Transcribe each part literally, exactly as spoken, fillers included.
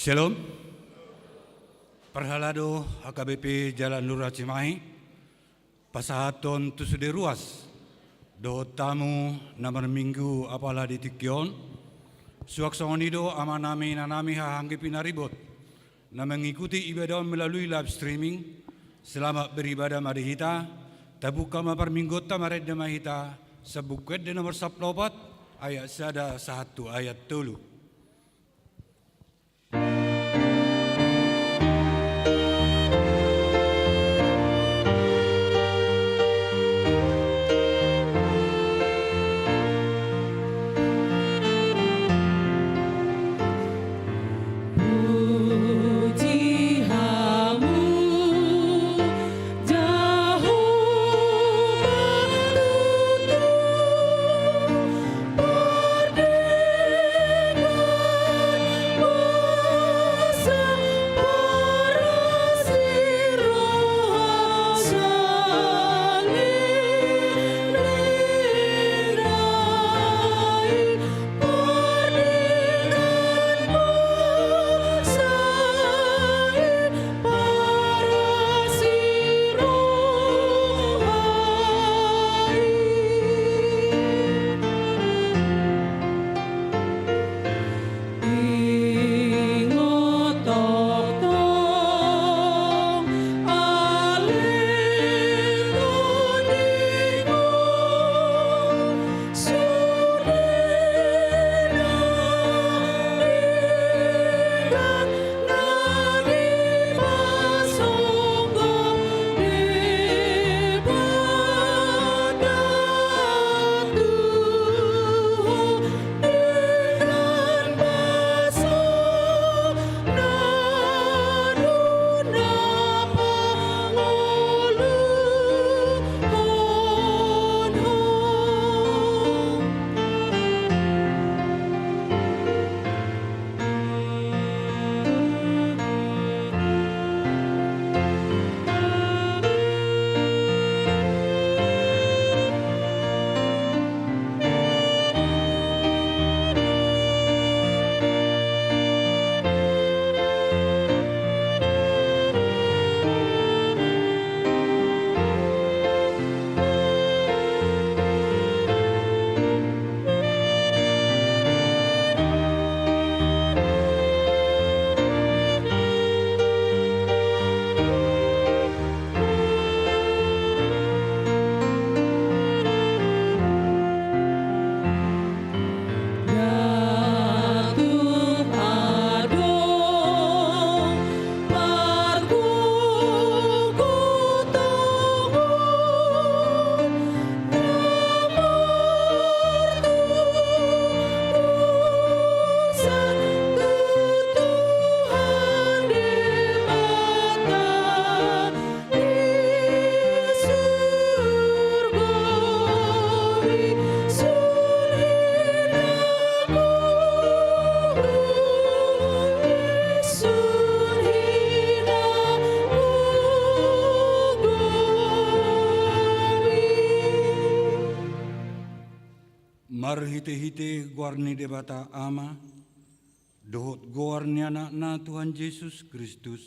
Shalom. Parhalado H K B P Jalan Lurah Cimahi, pasahathon tu sude ruas dohot tamu na marminggu apala di tingki on. Suang songon i do amanami, inanami, haha anggi pinaribot na mengikuti ibadah on melalui live streaming. Selamat beribadah ma di hita. Tabuka ma parmingguonta, marende ma hita Sambung Ende nomor sampulu opat, ayat sada sahat tu ayat tolu. Marhitehite goar ni Debata Ama, dohot goar ni Anakna Tuhan Jesus Kristus,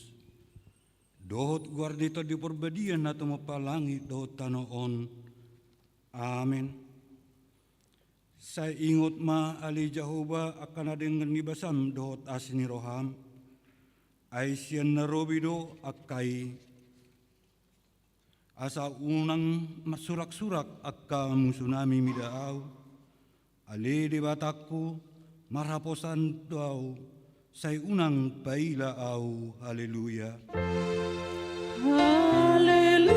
dohot goar ni Tondi Parbadia na tumompa langit dohot tano on. Amen. Sai ingot ma ale Jahowa angka na denggan ni basam dohot asi ni roham. Ai sian na robi do angka i. Asa unang marsuraksurak angka musunami mida ahu. Ale Debatangku, marhaposan do ahu, sai unang paila ahu. Haleluya. Haleluya.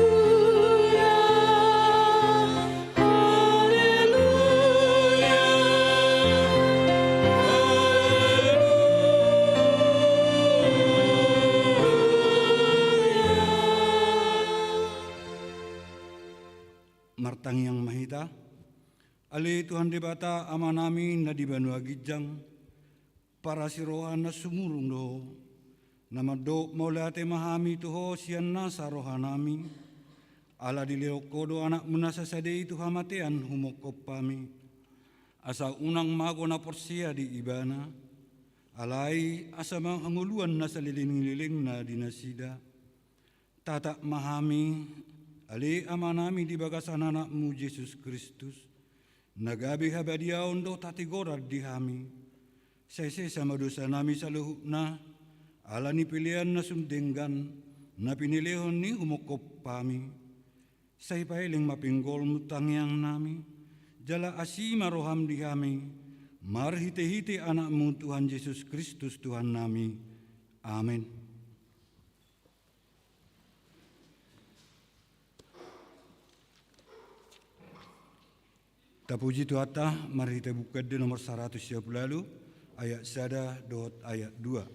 Haleluya. Haleluya. Martangiang ma hita. Ale Tuhan Debata Amanami na di banua ginjang, parasi roha na sumurung do Ho. Na mandok mauliate ma hami tu Ho sian nasa rohanami, ala dilehon Ho do Anakmu na sasada i tu hamatean humongkop hami. Asa unang mago na porsea di Ibana, Alai asa mangolu na saleleng-lelengna di nasida, tatap ma hami, ale Amanami, di bagasan Anakmu Jesus Kristus, na gabe habadiaon dohot hatigoran di hami. Sai sesa ma dosanami saluhutna, ala ni pelean na sun denggan, na pinelehon ni humongkop hami. Sai paeleng ma pinggolmu tangiangnami, jala asi ma roham di hami, marhite-hite Anakmu Tuhan Jesus Kristus Tuhannami. Amen. Tapuji Tuhanta, marhite Buku Ende nomor saratus sia pulu ualu, ayat sada dohot ayat dua.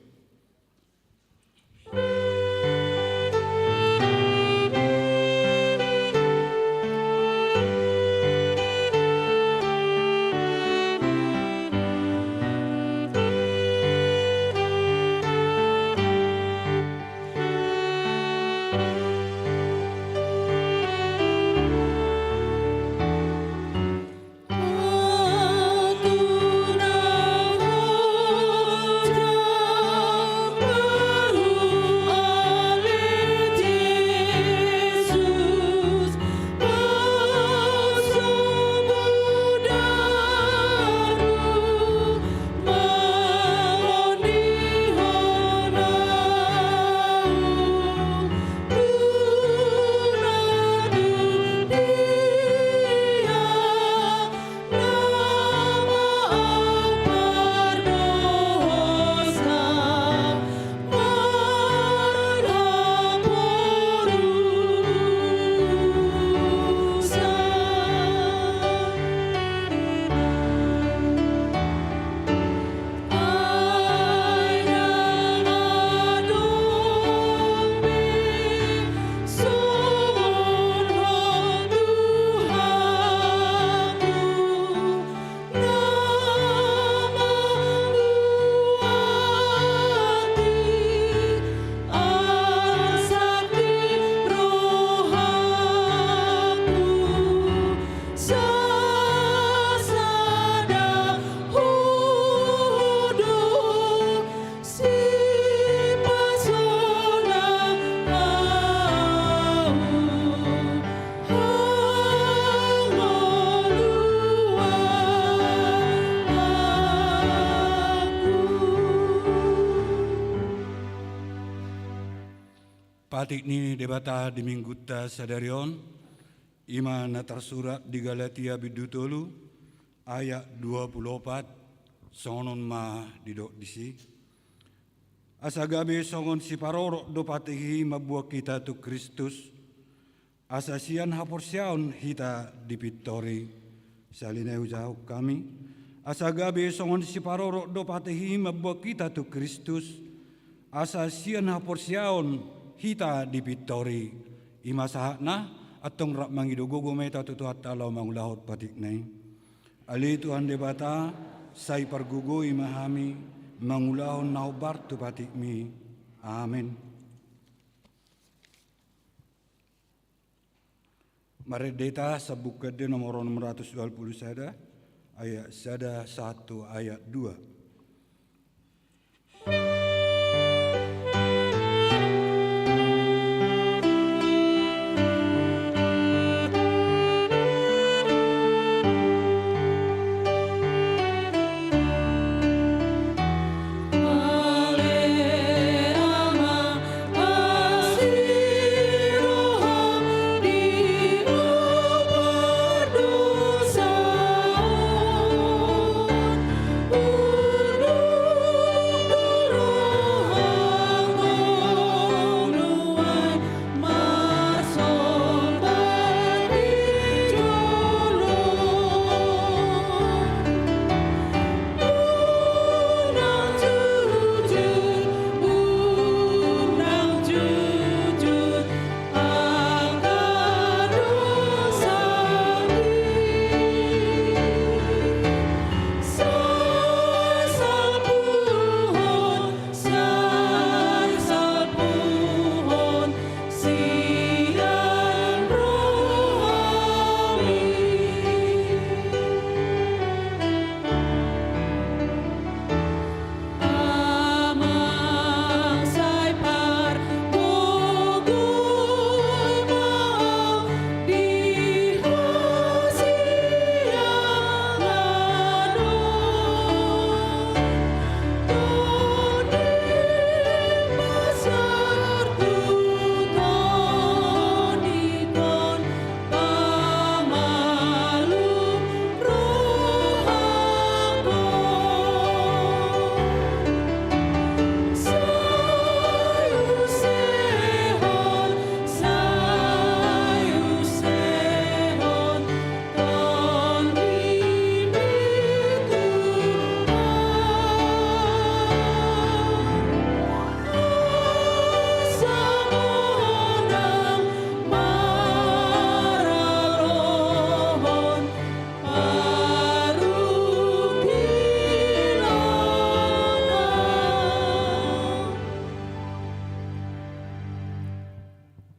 Patik ni Debata di Minggunta sadari on, i ma na tarsurat di Galatia bindu tolu, ayat dua pulu opat, songon on ma didok disi. Asa gabe songon siparorot do patik i mamboan hita tu Kristus, asa sian haporseaon hita dipintori. Sahali nai hujahahon hami. Asa gabe songon siparorot do patik i mamboan hita tu Kristus, asa sian haporseaon hita dipintori. I ma sahatna, antong rap mangido gogo ma hita tu Tuhanta laho mangulahon patikna i. Ale Tuhan Debata, sai pargogoi ma hami, mangulahon na hombar tu patikmi. Amen. Marende hita sian Buku Ende nomor onom ratus dua pulu sada, ayat sada sahat tu ayat dua.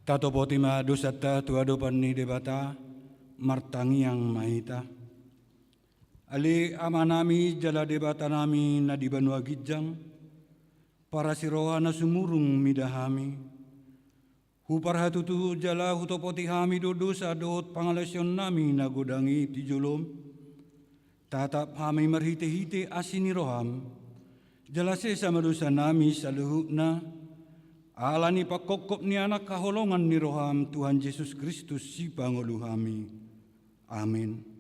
Tatopoti ma dosanta tu adopan ni Debata, martangiang ma hita. Ale Amanami jala Debatanami na di banua ginjang, parasi roha na sumurung mida hami. Huparhatutu jala hutopoti hami do dosa dohot pangalaosionnami na godang i di jolom. Tatap hami marhitehite asi ni roham, jala sesa ma dosanami saluhutna, ala ni pangkophop ni Anak haholongan ni roham, Tuhan Jesus Kristus, Sipangolu hami. Amin.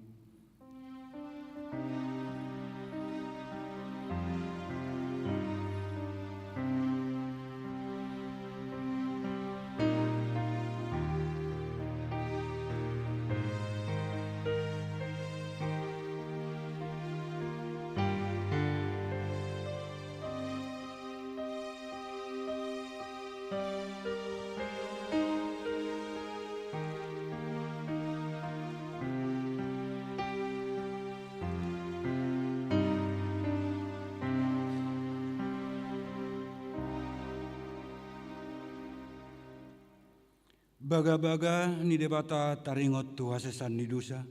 Bagabaga ni Debata taringot tu hasesaan ni dosa.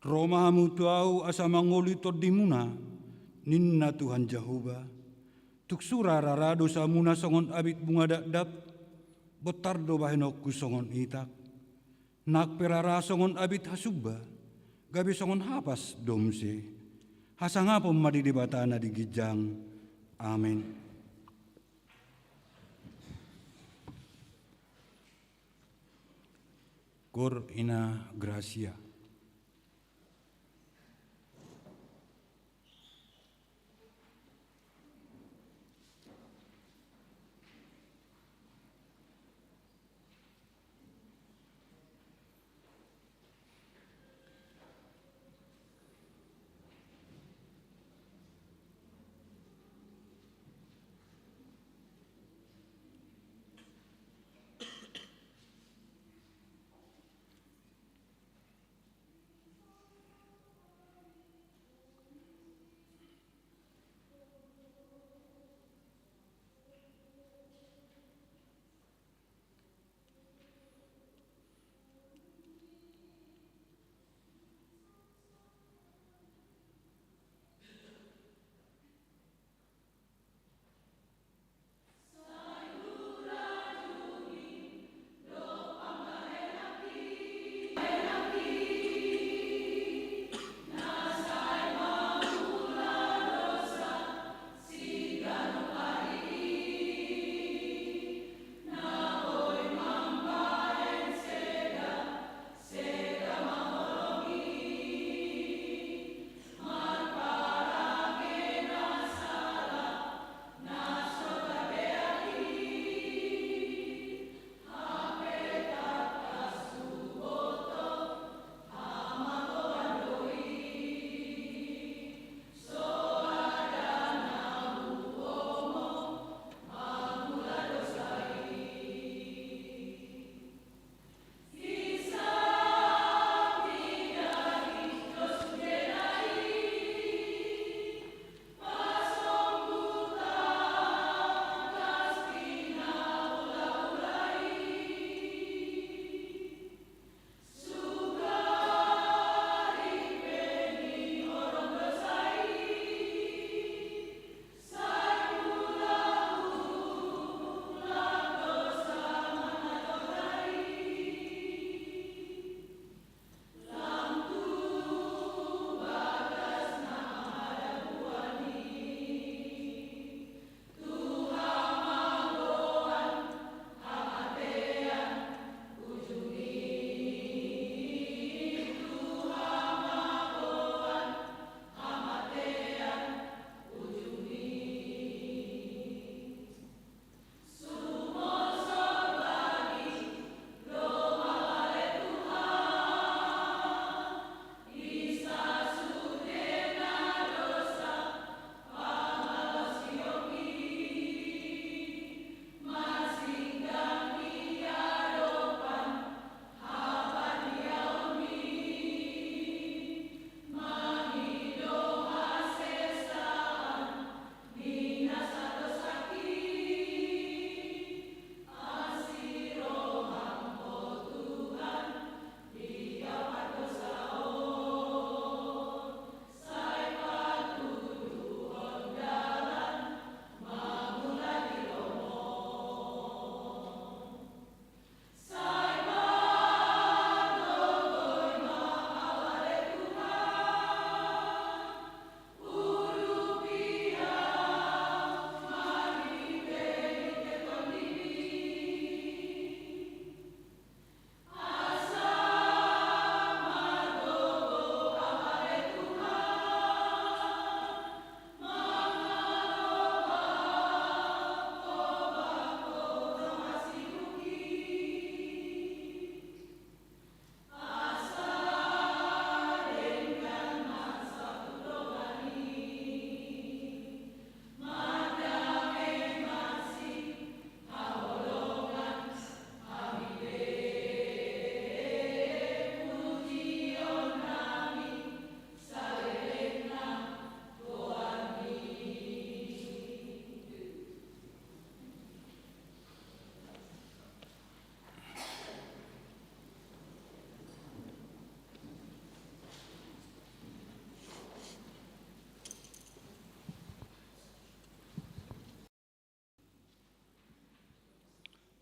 Ro ma hamu tu Ahu asa mangoli tondimuna, ninna Tuhan Jahowa. Tung sura rara dosamuna songon abit bunga dakdak, bontar do bahenonku songon itak. Nang pe rara songon abit hasumba, gabe songon hapas do muse. Hasangapon ma di Debata na di ginjang. Amin. Cur in gratia.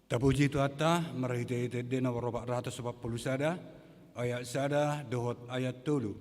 Tapuji Tuhanta marhitehite Ende nomor opat ratus opat pulu sada, ayat sada dohot ayat tolu.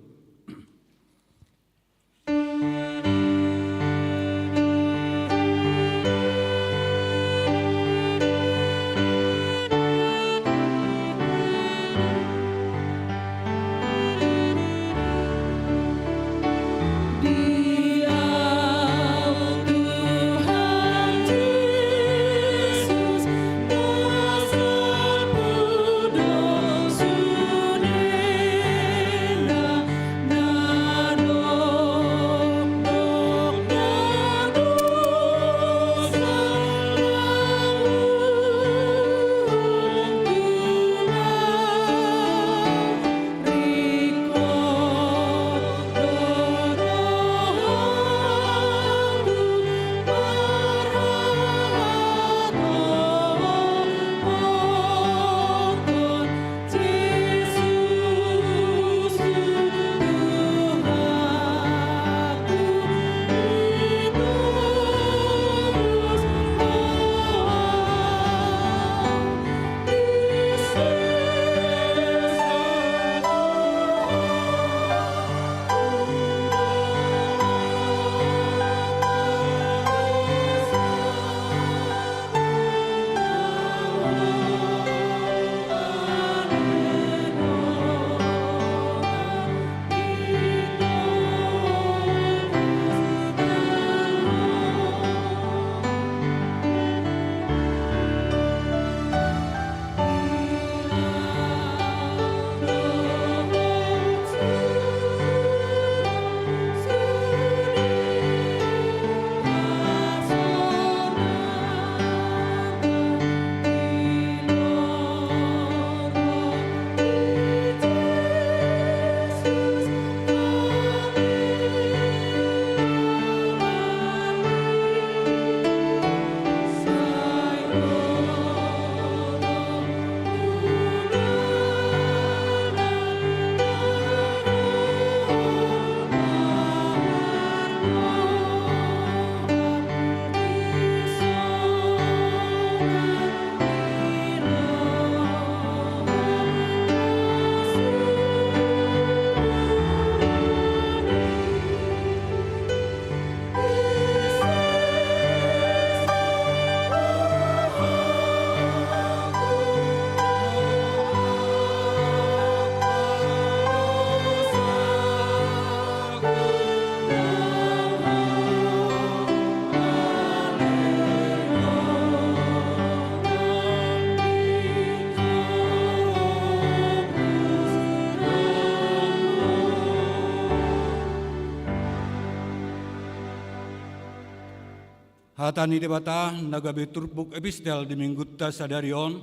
Hata ni Debata na gabe turpuk epistel di Minggunta sadari on,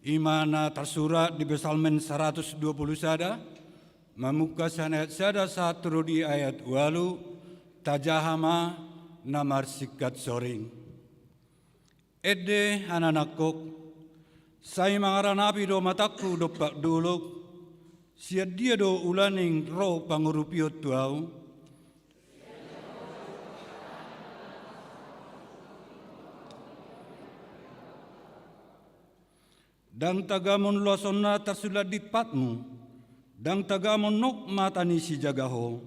i ma na tarsurat di Psalmen saratus dua pulu sada, mamungka sian ayat sada sahat tu ro di ayat ualu. Tajaha ma na marsingkat soring. Ende ananakhon, sai mangaranapi do matangku dompak dolok, sian dia do ulaning ro pangurupion tu ahu? Ndang tagamon loasonna tarsulat di patmu, ndang tagamon nok mata ni sijaga ho.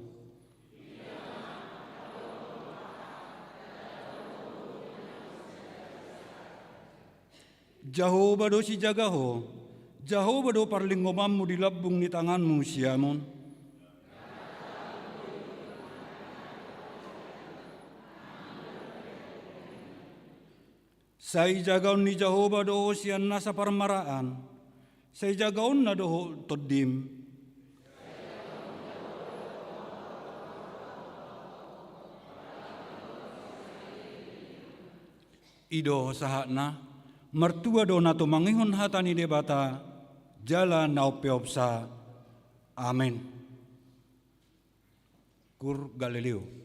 Jahowa do sijaga ho, Jahowa do parlinggomanmu di lambung ni tanganmu siamun. Sai jagaon ni Jahowa do ho sian nasa parmaraan, sai jagaonna do ho tondim. I do sahatna. Martua do na tumangihon hata ni Debata jala na umpeopsa. Amen. Kur Galileo.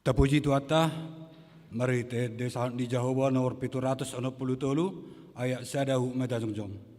Tapuji Tuhanta, marhite ende sahat ni Jahowa nomor pitu ratus onom pulu tolu, ayat sada huhut ma tajongjong.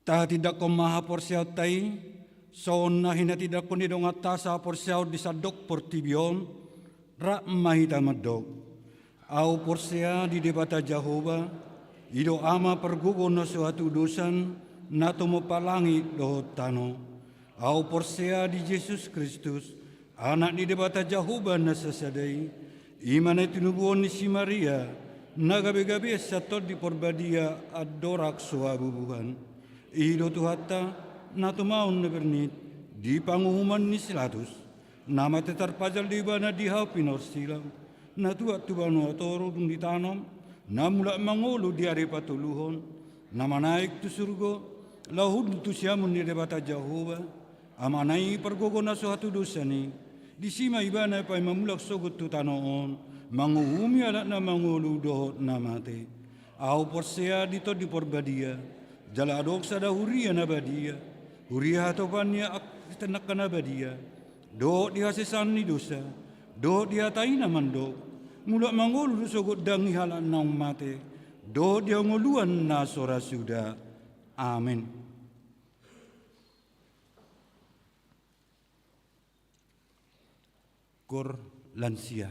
Tahatindanghon ma haporseaonta i, songon na hinatindanghon ni donganta sahaporseaon di sandok portibi on, rap ma hita mandok. Ahu porsea di Debata Jahowa, i do Ama pargogo na so hatudosan, na tumompa langit dohot tano. Ahu porsea di Jesus Kristus, Anak ni Debata Jahowa na sasada i, i ma na tinubuhon ni si Maria, na gabe-gabe sian Tondi Porbadia andorang so habubuhan. I do Tuhanta, na tumaon na bernit, di panguhuman ni si Pilatus, na mate tarpajal do ibana di hau pinorsila, na tuat tu banua toru dung ditanom, na mulak mangolu di ari patoluhon, na manaek tu surgo, laho hundul tu siamun ni Debata Jahowa, Amana i pargogo na so hatudosan i, disi ma ibana paima mulak sogot tu tano on, manguhumi halak na mangolu dohot na mate. Ahu porsea di Tondi Porbadia, jala adong sada huria na badia, huria hatopan ni angka na badia, dohot di hasesaan ni dosa, dohot di hata i na mandok, mulak mangolu do sogot dang i halak naung mate, dohot di hangoluan na so ra suda. Amen. Kor lansia.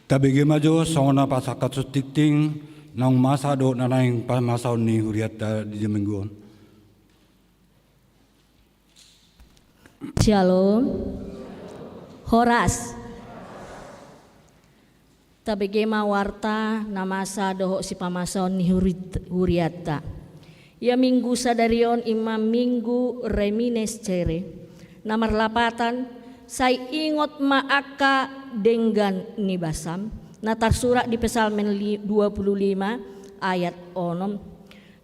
Tabege ma jo songon na pasangkap suntingting naung masa dohot na naeng pamasaon ni hurianta di minggu on. Shalom. Horas. Tabege ma warta na masa dohot sipamasaon ni hurit-, hurianta. Ia minggu sadari on ima minggu Reminiscere, na marlapatan, sai ingot ma angka denggan ni basam, na tarsurat di Psalmen li-, dua puluh lima ayat onom.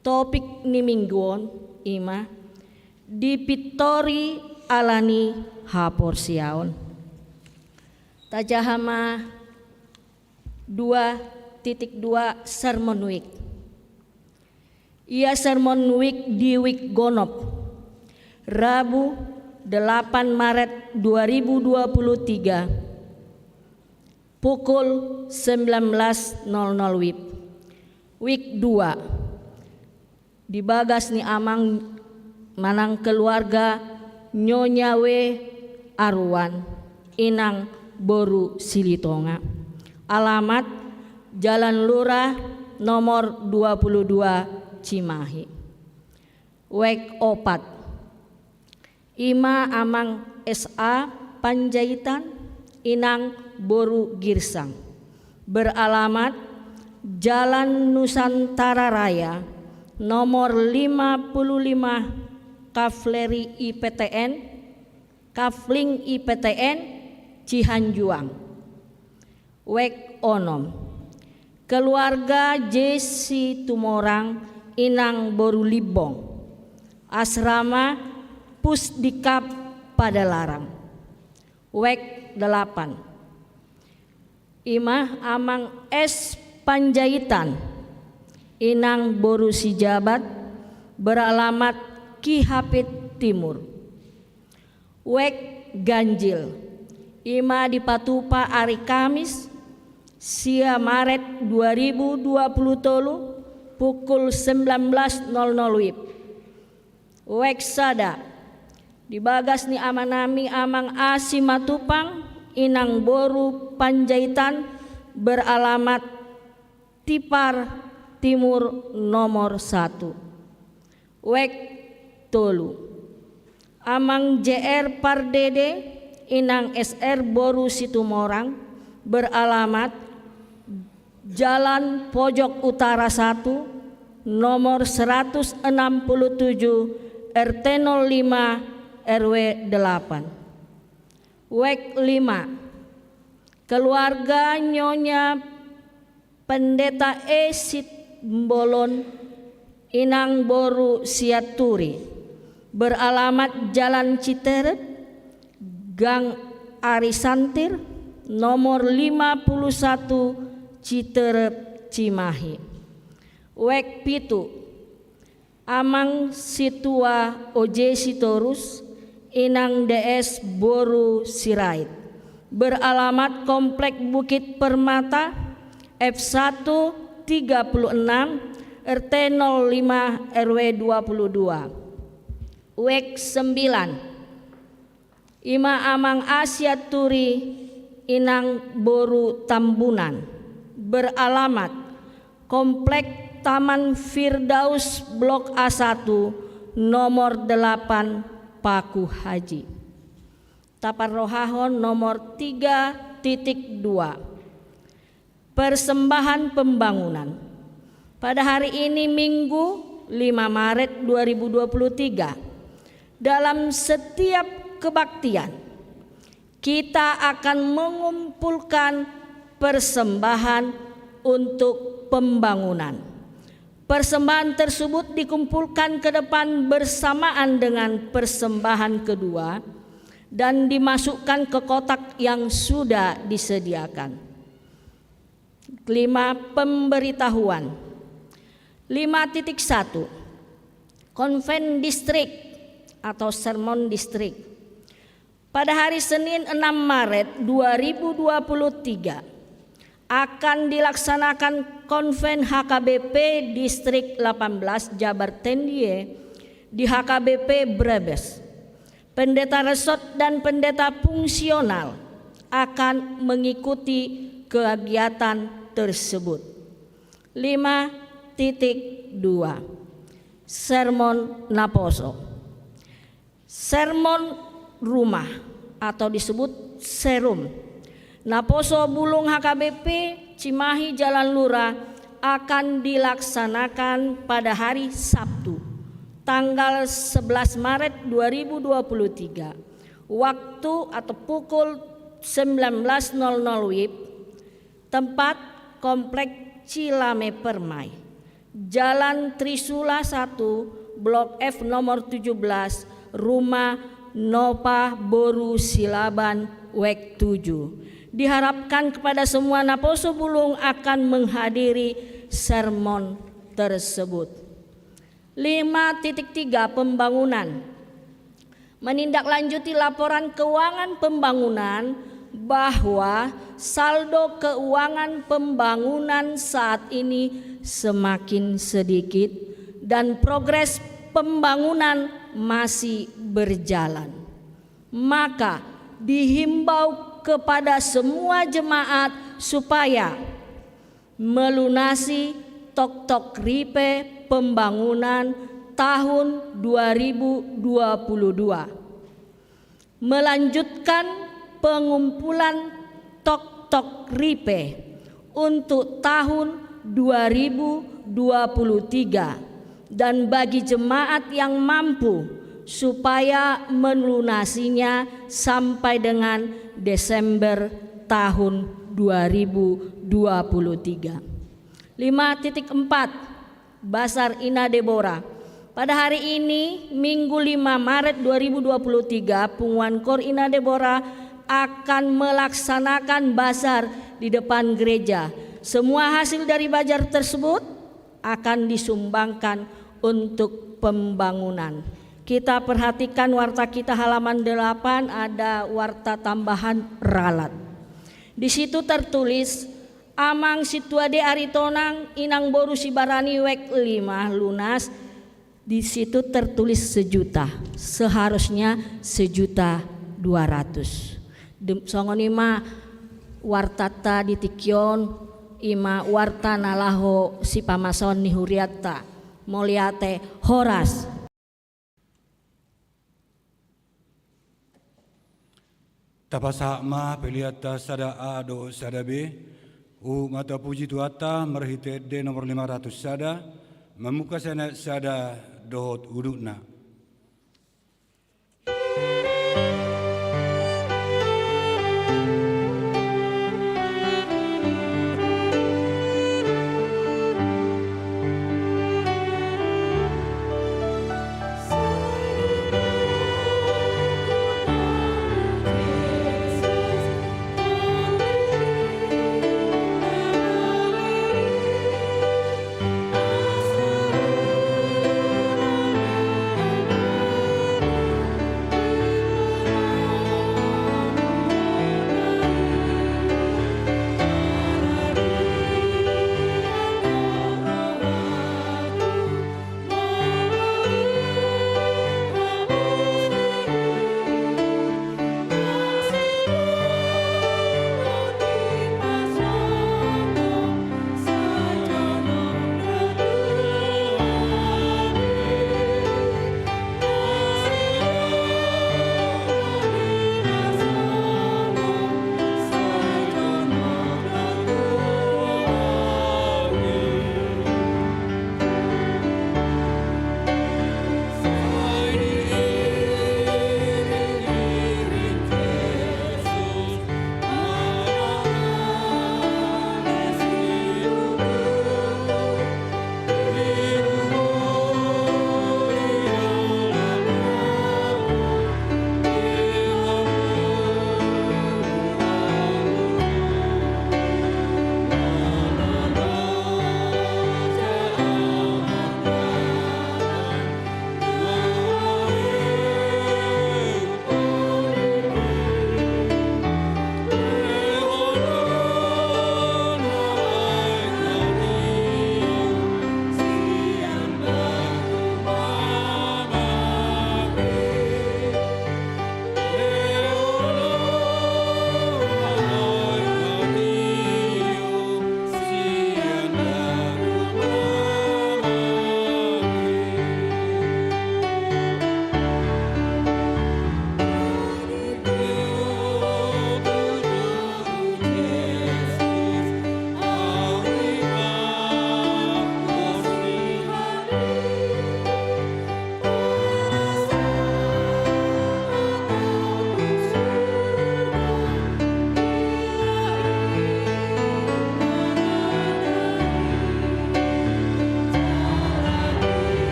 Topik ni minggu on ima, dipintori alani haporseaon. Tajaha ma dua titik dua Sermon Week. Ia Sermon Week di week gonop. Rabu, delapan Maret dua ribu dua puluh tiga, pukul sembilan belas nol nol wib. Week dua. Di bagas ni amang manang keluarga Nyonya W. Aruan, inang boru Silitonga. Alamat Jalan Lurah nomor dua puluh dua, Cimahi. Week opat. Ima amang S A Panjaitan, inang boru Girsang. Beralamat Jalan Nusantara Raya, nomor lima puluh lima, Kavleri I P T N, Kavling I P T N, Cihanjuang. Week onom. Keluarga J. Situmorang, inang boru Limbong. Asrama Pusdikab Padalarang. Week delapan. Ima amang S. Panjaitan, inang boru Sijabat, beralamat Kihapit Timur. Week ganjil. Ima dipatupa ari Kamis, sia Maret dua ribu dua puluh tolu, pukul sembilan belas nol nol wib. Week sada. Di bagas ni amanami amang A. Simatupang, inang boru Panjaitan, beralamat Tipar Timur nomor satu. Week tolu. Amang J. R. Pardede, inang S. R. boru Situmorang, beralamat Jalan Pojok Utara satu, nomor seratus enam puluh tujuh, R T nol lima, R W delapan. Week lima. Keluarga Nyonya Pendeta E. Simbolon, inang boru Sianturi, beralamat Jalan Citerep, Gang Ari Santir, nomor lima puluh satu, Citerep, Cimahi. Week pitu. Amang Situa O J Sitorus, inang D S boru Sirait, beralamat Komplek Bukit Permata, F satu tiga puluh enam, R T nol lima, R W dua puluh dua. Week sembilan. Ima amang A. Sianturi, inang boru Tambunan, beralamat Komplek Taman Firdaus Blok A satu, nomor delapan, Paku Haji. Taparrohahon nomor tiga titik dua. Persembahan pembangunan. Pada hari ini, Minggu, lima Maret dua ribu dua puluh tiga, dalam setiap kebaktian, kita akan mengumpulkan persembahan untuk pembangunan. Persembahan tersebut dikumpulkan ke depan bersamaan dengan persembahan kedua dan dimasukkan ke kotak yang sudah disediakan. Lima, pemberitahuan. Lima titik satu. Konven Distrik atau Sermon Distrik. Pada hari Senin, enam Maret dua ribu dua puluh tiga, akan dilaksanakan Konven H K B P Distrik delapan belas Jabar Tendie di H K B P Brebes. Pendeta resort dan pendeta fungsional akan mengikuti kegiatan tersebut. Lima titik dua. Sermon naposo. Sermon rumah atau disebut serum naposo bulung H K B P Cimahi Jalan Lurah akan dilaksanakan pada hari Sabtu, tanggal sebelas Maret dua ribu dua puluh tiga, waktu atau pukul sembilan belas nol nol W I B, tempat Komplek Cilame Permai, Jalan Trisula satu, Blok F nomor tujuh belas, Rumah Nopa Boru Silaban, Wek tujuh. Diharapkan kepada semua naposo bulung akan menghadiri sermon tersebut. Lima titik tiga, pembangunan. Menindaklanjuti laporan keuangan pembangunan bahwa saldo keuangan pembangunan saat ini semakin sedikit dan progres pembangunan masih berjalan. Maka dihimbau kepada semua jemaat supaya melunasi toktok ripe pembangunan tahun dua ribu dua puluh dua, melanjutkan pengumpulan toktok ripe untuk tahun dua ribu dua puluh tiga, dan bagi jemaat yang mampu supaya melunasinya sampai dengan Desember tahun dua ribu dua puluh tiga. Lima titik empat, Bazar Ina Debora. Pada hari ini, Minggu lima Maret dua ribu dua puluh tiga, Punguan Koor Ina Debora akan melaksanakan bazar di depan gereja. Semua hasil dari bazar tersebut akan disumbangkan untuk pembangunan. Kita perhatikan warta kita halaman delapan, ada warta tambahan ralat. Di situ tertulis, Amang Sintua D. Aritonang, Inang Boru Sibarani, Wek lima, lunas. Di situ tertulis sejuta, seharusnya sejuta dua ratus. Dem-, songon i ma wartanta di tingki on, i ma warta na laho sipamasaon ni hurianta. Mauliate, horas. Tapasahat ma peleanta sada A dohot sada B. Huhut ma tapuji Tuhanta marhite ende nomor lima ratus sada, mamungka sian ayat sada dohot udutna.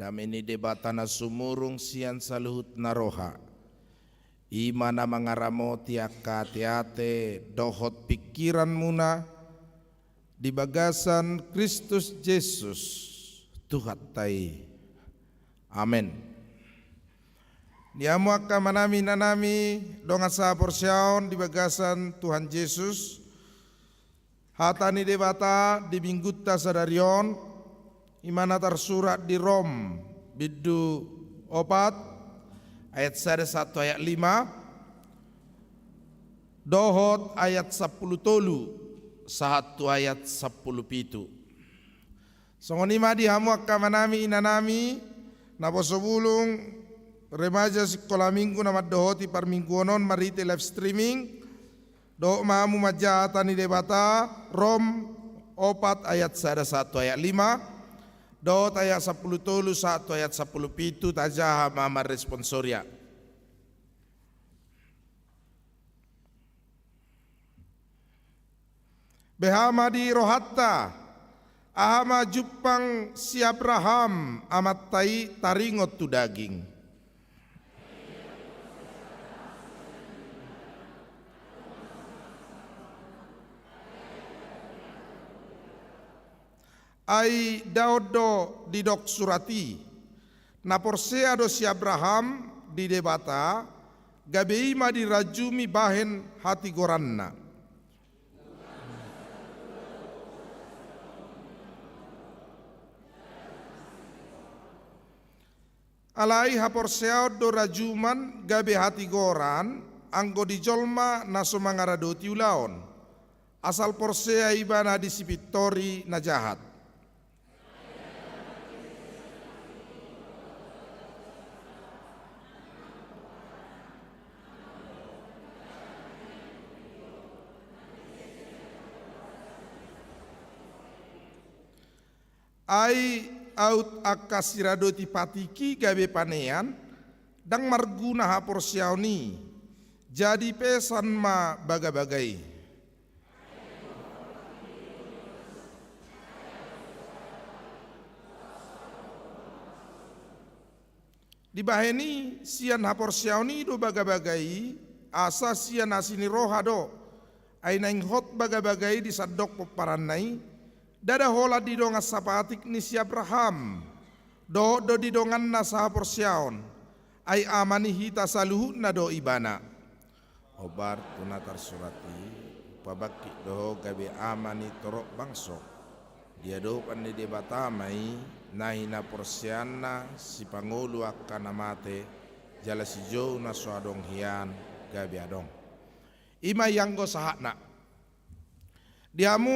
Dame ni Debata na sumurung sian saluhut na roha, i ma na mangaramoti angka ateate dohot pingkiranmuna di bagasan Kristus Jesus Tuhanta i. Amen. Di hamu angka amanami, inanami, dongan sahaporseaon di bagasan Tuhan Jesus, hata ni Debata di Minggunta sadari on, i ma na tarsurat di Rom, bindu opat, ayat sada sahat tu ayat lima, dohot ayat sampulu tolu sahat tu ayat sampulu pitu. Songon i ma di hamu angka amanami, inanami, naposo bulung, remaja, sikola minggu na mandohoti parmingguon on marhite live streaming, dohot ma hamu manjaha hata ni Debata, Rom opat ayat sada sahat tu ayat lima, dohot ayat sampulu tolu sahat tu ayat sampulu pitu, tajaha ma marresponsoria. Beha ma di rohanta, aha ma jumpang si Abraham amanta i taringot tu daging. Ai ndada on do didok surat i, na porsea do si Abraham di Debata, gabe i ma dirajumi bahen hatigoranna. Alai haporseaon do rajuman gabe hatigoran anggo di jolma na so mangaradoti ulaon, asal porsea ibana di sipintori na jahat. Ai aut angka siradoti patik i gabe panean, ndang marguna haporseaon i, jadi pesan ma bagabaga i. Dibahen i sian haporseaon i do bagabaga i, asa sian asi ni roha do, ai naeng hot bagabaga i di sandok pomparanna i, ndada holan di dongan sapatik ni si Abraham, dohot do di donganna sahaporseaon, ai ama ni hita saluhutna do ibana. Hombar tu na tarsurat i, hupabangkit do ho gabe ama ni torop bangso. Di adopan ni Debata ma i, na hinaporseaanna sipangolu angka na mate, jala sijou na so adong hian gabe adong. I ma i anggo sahatna. Di hamu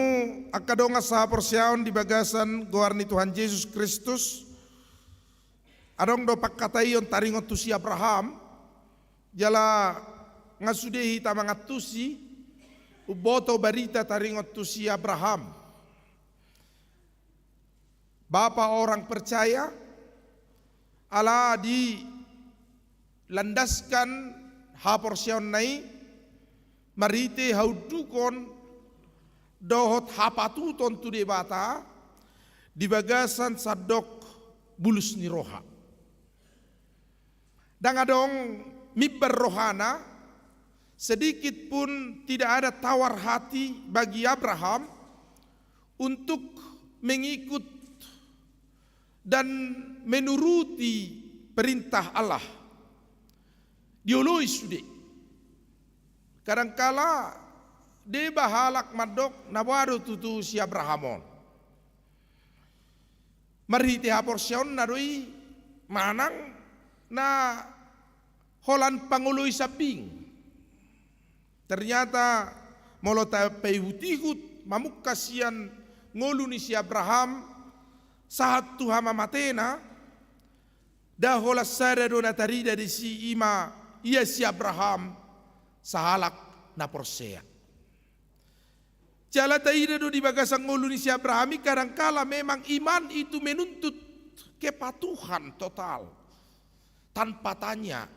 angka dongan sahaporseaon di bagasan goar ni Tuhan Jesus Kristus, adong do pangkataion taringot tu si Abraham, jala nga sude hita mangantusi, umboto barita taringot tu si Abraham. Bapa orang percaya, ala dilandaskan haporseaonna i marhite haundukon dohot hapatuton tu Debata di bagasan sandok bulus ni roha. Ndang adong mimbar rohana, sedikit pun tidak ada tawar hati bagi Abraham untuk mengikut dan menuruti perintah Allah. Dioloi sude. Kadangkala deba halak mandok na boha do tutu si Abraham on. Marhite haporseaonna do i manang na holan pangoloi sambing. Ternyata molo tapaihut-ihut mamungka sian ngolu ni si Abraham sahat tu hamamatena, nda holan sada do na tarida disi, i ma ia si Abraham sahalak na porsea. Jala taida do di bagasan ngolu ni si Abraham i, kadangkala memang iman itu menuntut kepatuhan total, tanpa tanya.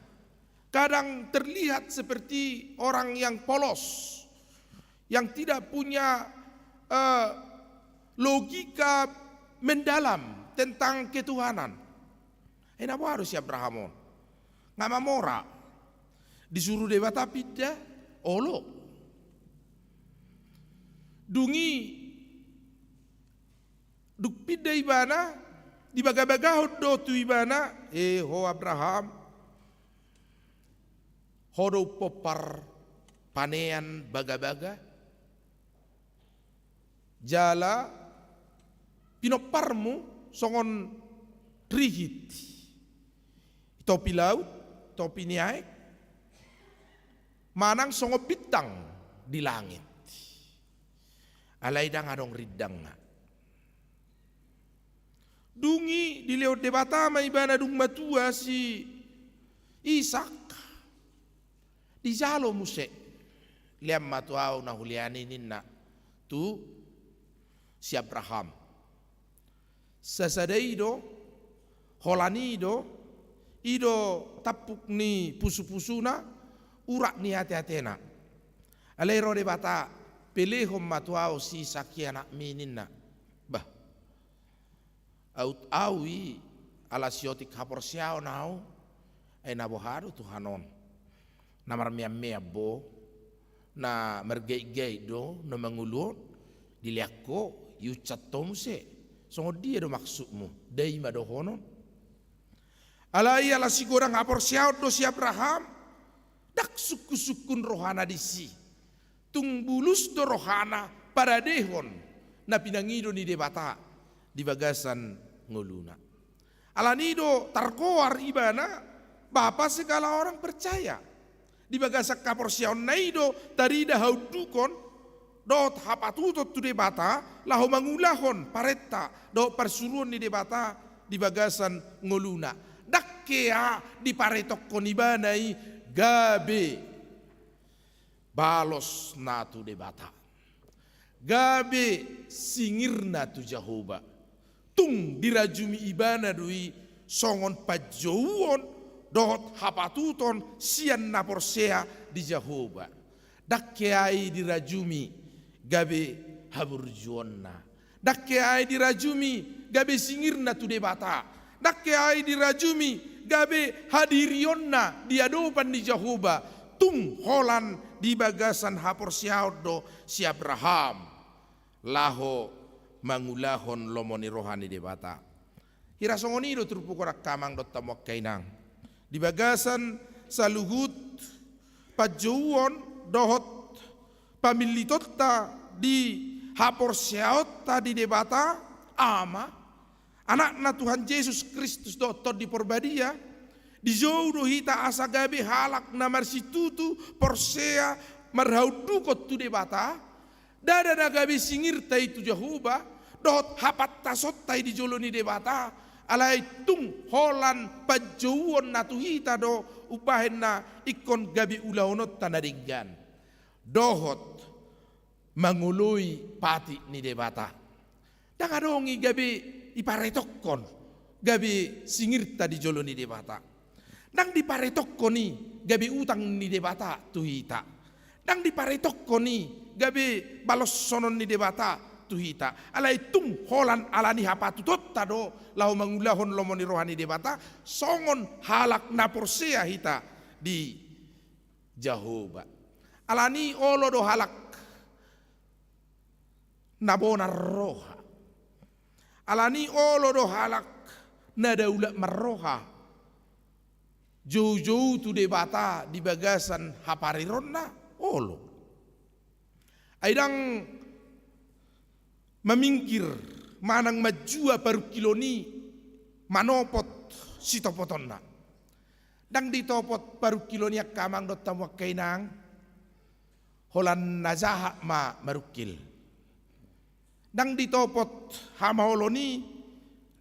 Kadang terlihat seperti orang yang polos, yang tidak punya, eh, logika mendalam tentang ketuhanan. Ai na boha do si Abraham on? Nga mamora. Disuru Debata pinda olo. Dung i, dung pinda ibana, dibagabagahon do tu ibana, e ho Abraham, ho do umpompar panean bagabaga, jala pinomparmu songon rihit topi laut, topi ni aek, manang songon bintang di langit. Alai ndang adong rindangna. Dung i dilehon Debata ma ibana dung matua si Isak, dijalo muse, lean ma tu ahu na hulean i ninna tu si Abraham. Sasada i do, holan i do, i do tampuk ni pusupusuna, urat ni ateatena. Alai ro Debata, pelehon ma tu ahu si Isak i anakmi ninna. Bah, aut ahu i ala siotik haporseaon ahu, ai na boha do Tuhan on? Na marmeammeam ho, na margaitgait do na mangolu on, dilean ho, iunsat ho muse. Songon dia do maksudmu? Ndai ma dohonon. Alai ala sigodang haporseaon do si Abraham, ndang sungkunsungkun rohana disi. Tung bulus do rohana paradehon na pinangido ni Debata di bagasan ngoluna. Alani do targoar ibana bapa segala orang percaya. Di bagasan haporseaonna i do tarida haundukon dohot hapatuton tu Debata laho mangulahon parenta dohot parsuruon ni Debata di bagasan ngoluna. Ndang hea diparetongkon ibana i gabe balosna tu Debata, gabe singirna tu Jahowa. Tung dirajumi ibana do i songon panjouon dohot hapatuton sian na porsea di Jahowa. Ndang hea i dirajumi gabe haburjuonna. Ndang hea i dirajumi gabe singirna tu Debata. Ndang hea i dirajumi gabe hadirionna di adopan ni Jahowa. Tung holan di bagasan haporseaon do si Abraham laho mangulahon lomo ni roha ni Debata. Hira songon i do turpuk on angka amang dohot hamu angka inang. Di bagasan saluhut panjouon dohot pamillitonta di haporseaonta di Debata Ama, Anakna Tuhan Jesus Kristus dohot Tondi Parbadia, dijou do hita asa gabe halak na marsitutu, porsea, marhaundukon tu Debata, ndada na gabe singirta i tu Jahowa, dohot hapantasonta i di jolo ni Debata, alai tung holan panjouonna tu hita do umbahen na ingkon gabe ulaononta na denggan. Dohot mangoloi patik ni Debata. Ndang adong i gabe iparetongkon gabe singirta di jolo ni Debata. Ndang diparetongkon i gabe utang ni Debata tu hita. Ndang diparetongkon i gabe baloshonon ni Debata tu hita. Alai tung holan alani hapatutonta do laho mangulahon lomo ni roha ni Debata, songon halak na porsea hita di Jahowa. Alani olo do halak na bonar roha. Alani olo do halak na daulat marroha. Joujou tu Debata di bagasan haparironna, olo. Ai ndang maminggir manang manjua parungkilon i manopot sitopotonna. Ndang ditopot parungkilon i angka amang dohot hamu angka inang, holan na jahat ma marungkil. Ndang ditopot hamaolon i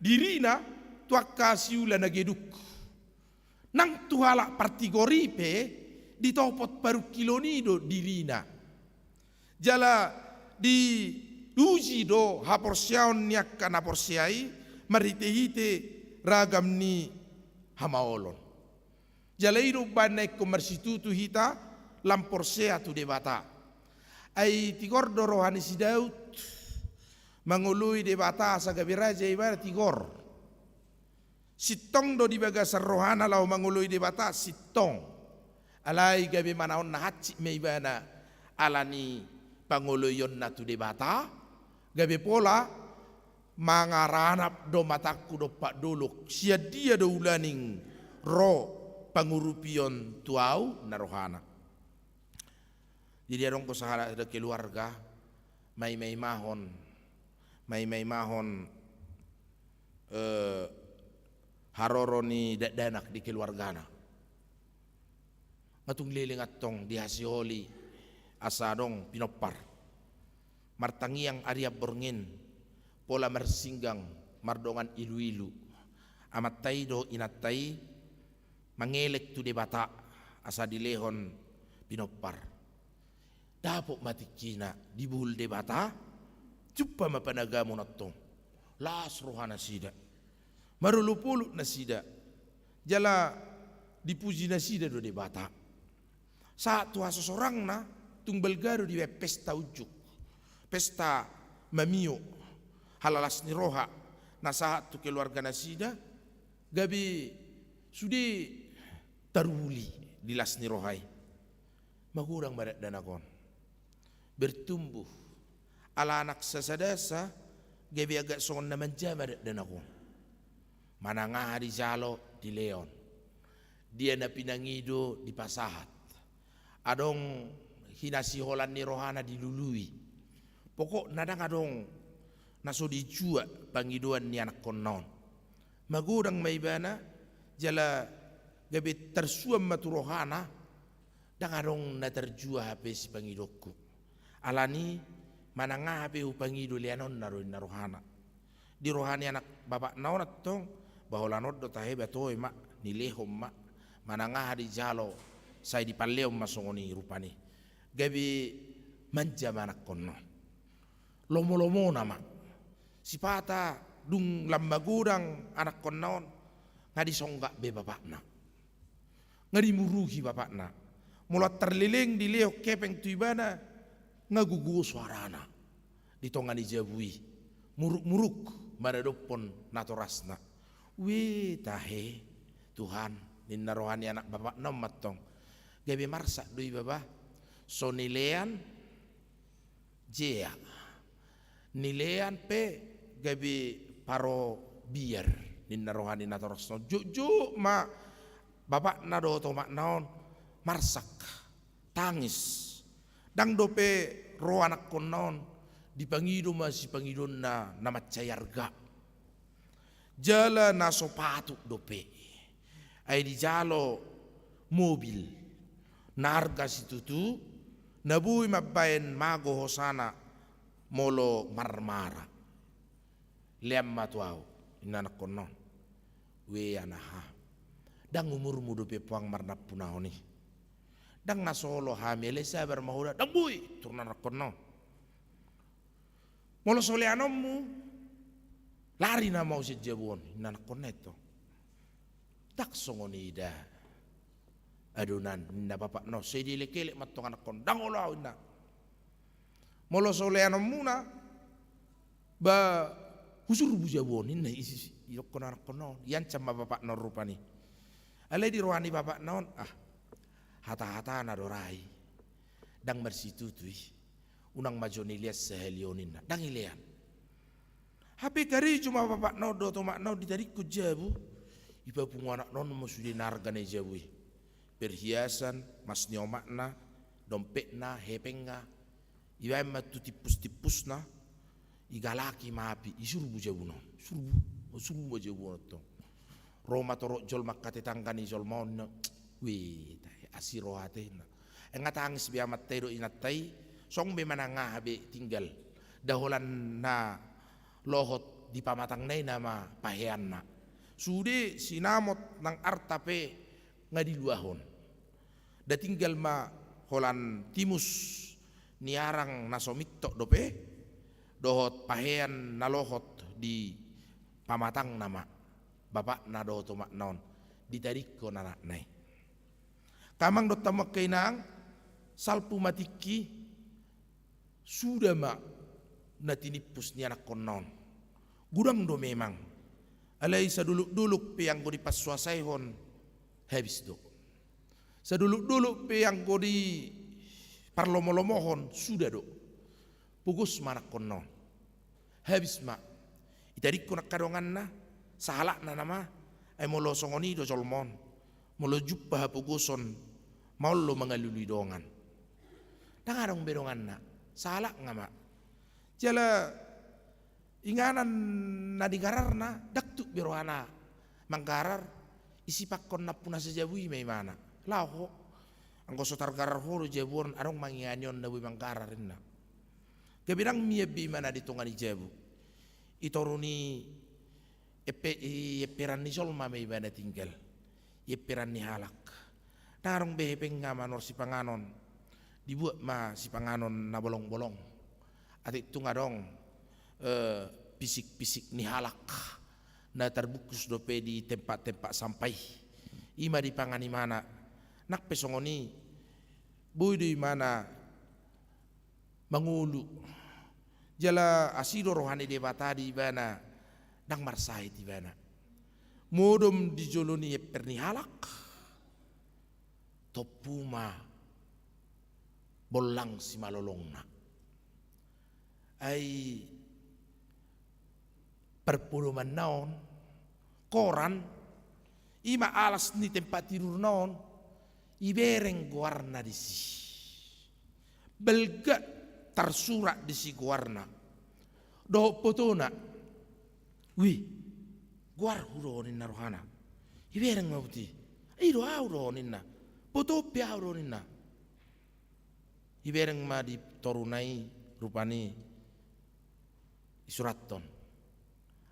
dirina tu angka siula na geduk. Nang tu halak partigor i pe ditopot parungkilon i do dirina. Jala diuji do haporseaon ni angka na porsea i marhitehite ragam ni hamaolon. Jala i do umbahen na ingkon marsitutu hita lam porsea tu Debata. Ai tigor do roha ni si Daud mangoloi Debata asa gabe raja ibana, tigor. Sintong do di bagasan rohana laho mangoloi Debata, sintong. Alai gabe manaon na hansit ma ibana ala ni pangoloionna tu Debata, gabe pola mangaranap do matangku dompak dolok, sian dia do ulaning ro pangurupion tu ahu, ninna rohana. Jadi adong do sahalak keluarga maimaimahon, maimaimahon, eh, haroro ni dakdanak di keluargana. Nga tung leleng antong dihasiholi asa adong pinompar. Martangiang arian borngin, pola marsinggang mardongan iluilu. Amanta i dohot inanta i mangelek tu Debata asa dilehon pinompar. Dapot ma tingkina, dibohul Debata, jumpa ma panagamon antong. Las rohanasida, marolopolop nasida, jala dipuji nasida do Debata. Sahat tu hasosorangna, tung balga do dibaen pesta unjuk, pesta mamio, halalas ni roha na sahat tu keluarga nasida, gabe sude taruli di las ni roha i. Magodang ma dakdanak on, bertumbuh. Ala anak sasadasa, gabe agak songon na manja ma dakdanak on. Manang aha dijalo dilehon. Dia na pinangido dipasahat. Adong hinasiholan ni rohana dilului. Pokokna ndang adong na so dijuak pangidoan ni anakkonna on. Magodang ma ibana, jala gabe tarsuan ma tu rohana, ndang adong na tarjuak hape sipangidonku. Alani manang aha pe hupangido leanonna do, ninna rohana. Di roha ni anak bapakna on antong, ba holan on do tahe, ba toe ma, nilehon ma, manang aha dijalo, sai dipalehon ma songon i rupani. Gabe manja ma anakkonna on. Lomolomona ma. Sipata dung lam magodang anakkonna on, nga disonggap be bapakna. Nga dimuruhi bapakna. Molo tarleleng dilehon hepeng tu ibana, nga gogo soarana di tonga ni jabu i. Murukmuruk maradophon natorasna. Ue tahe, Tuhan, ninna roha ni anak bapakna on mantong. Gabe marsak do iba ba. So nilean jea. Nilean pe gabe parobiar, ninna roha ni natorasna on. Jotjot ma bapakna dohot omakna on marsak, tangis. Ndang dope ro anakkonna on, dipangido ma sipangidoonna na mansai arga. Jala na so patut dope. Ai dijalo mobil na arga situtu, na boi mambaen mago hosana molo marmara. Lean ma tu ahu, ninna anakkonna on. Ue anaha, ndang umurmu dope puang marnampunahon i. Ndang na so olo hami, alai sabar ma ho da. Ndang boi, ninna anakkonna on. Molo so leanonmu, lari nama ho sian jabu on, ninna anakkonna i antong. Ndang songon i da adonan, ninna bapakna on. Sai dielekelek mantong anakkon, ndang olo ahu, ninna. Molo so leanonmuna, ba husurbu jabu on, ninna i, i, i, idokkon anakkonna on. Iancam ma bapakna on rupani. Alai di roha ni bapakna on, ah, hatahatana do ra i. Ndang marsitutu i. Unang ma jo nilean sahali on, ninna. Ndang ilean. Hape karejo ma bapakna on dohot omakna on ditadingkon jabu. Ipapungu anakna on ma sude na arga ni jabu i. Perhiasan, mas ni omakna, dompetna, hepengna. Ibaen ma tu timpus-timpusna, igalaki ma api, isurbu jabuna on. Surbu, surbu ma jabu on antong. Ro ma torop jolma angka tetangga ni jolma on, ninna, ue tahe, asi roha te, ninna. Ai nga tangis be amanta i dohot inanta i, song be manang aha be tinggal. Da holan na lohot di pamatangna i nama paheanna. Sude sinamot nang arta pe nga diluahon. Da tinggal ma holan timus ni arang na so mintok dope, dohot pahean na lohot di pamatangna ma, bapakna dohot omakna on, ditadingkon anakna i. Angka amang dohot hamu angka inang, salpu ma tingki, suda ma na tinimpus ni anakkonna on. Godang do memang Alai sadolok-dolok pe anggo dipansuasaihon, habis do. Sadolok-dolok pe anggo diparlomo-lomohon, suda do. Pogos ma anakkon on. Habis ma. Itadingkon angka donganna, sahalakna nama, ai molo songon i do jolma on. Molo jumpa hapogoson, maol do mangalului dongan. Ndang adong be donganna, sahalakna ma. Jala inganan na di gararna, ndang tuk be rohana manggarar, isipanghon nampuna sajabu i ma imana. Laho ho, anggo so targarar ho do jabu on, adong ma ingani on na boi manggarar, ninna. Gabe ndang mian be imana di tonga ni jabu. I toru ni empe-, i emperan ni jolma ma ibana tinggal. I emperan ni halak. Ndang adong be hepengna manor sipanganon. Dibuat ma sipanganon na bolong-bolong. Atik tung adong, eh, pisik-pisik ni halak na tarbungkus dope di tempat-tempat sampah i. I ma dipangan imana. Nang pe songon i, boi do imana mangolu. Jala asi do roha ni Debata di ibana, ndang marsahit ibana. Modom di jolo ni emper ni halak, tompu ma bollang simalolongna. Ai parpodomanna on, koran, i ma alas ni tempat tidurna on, ibereng goarna disi. Balga tarsurat disi goarna. Dohot fotona. Wih, goarhu do ninna rohana. Ibereng ma buti. I do au do ninna. Foto pe au do ninna. Ibereng ma di toruna i rupani isurathon.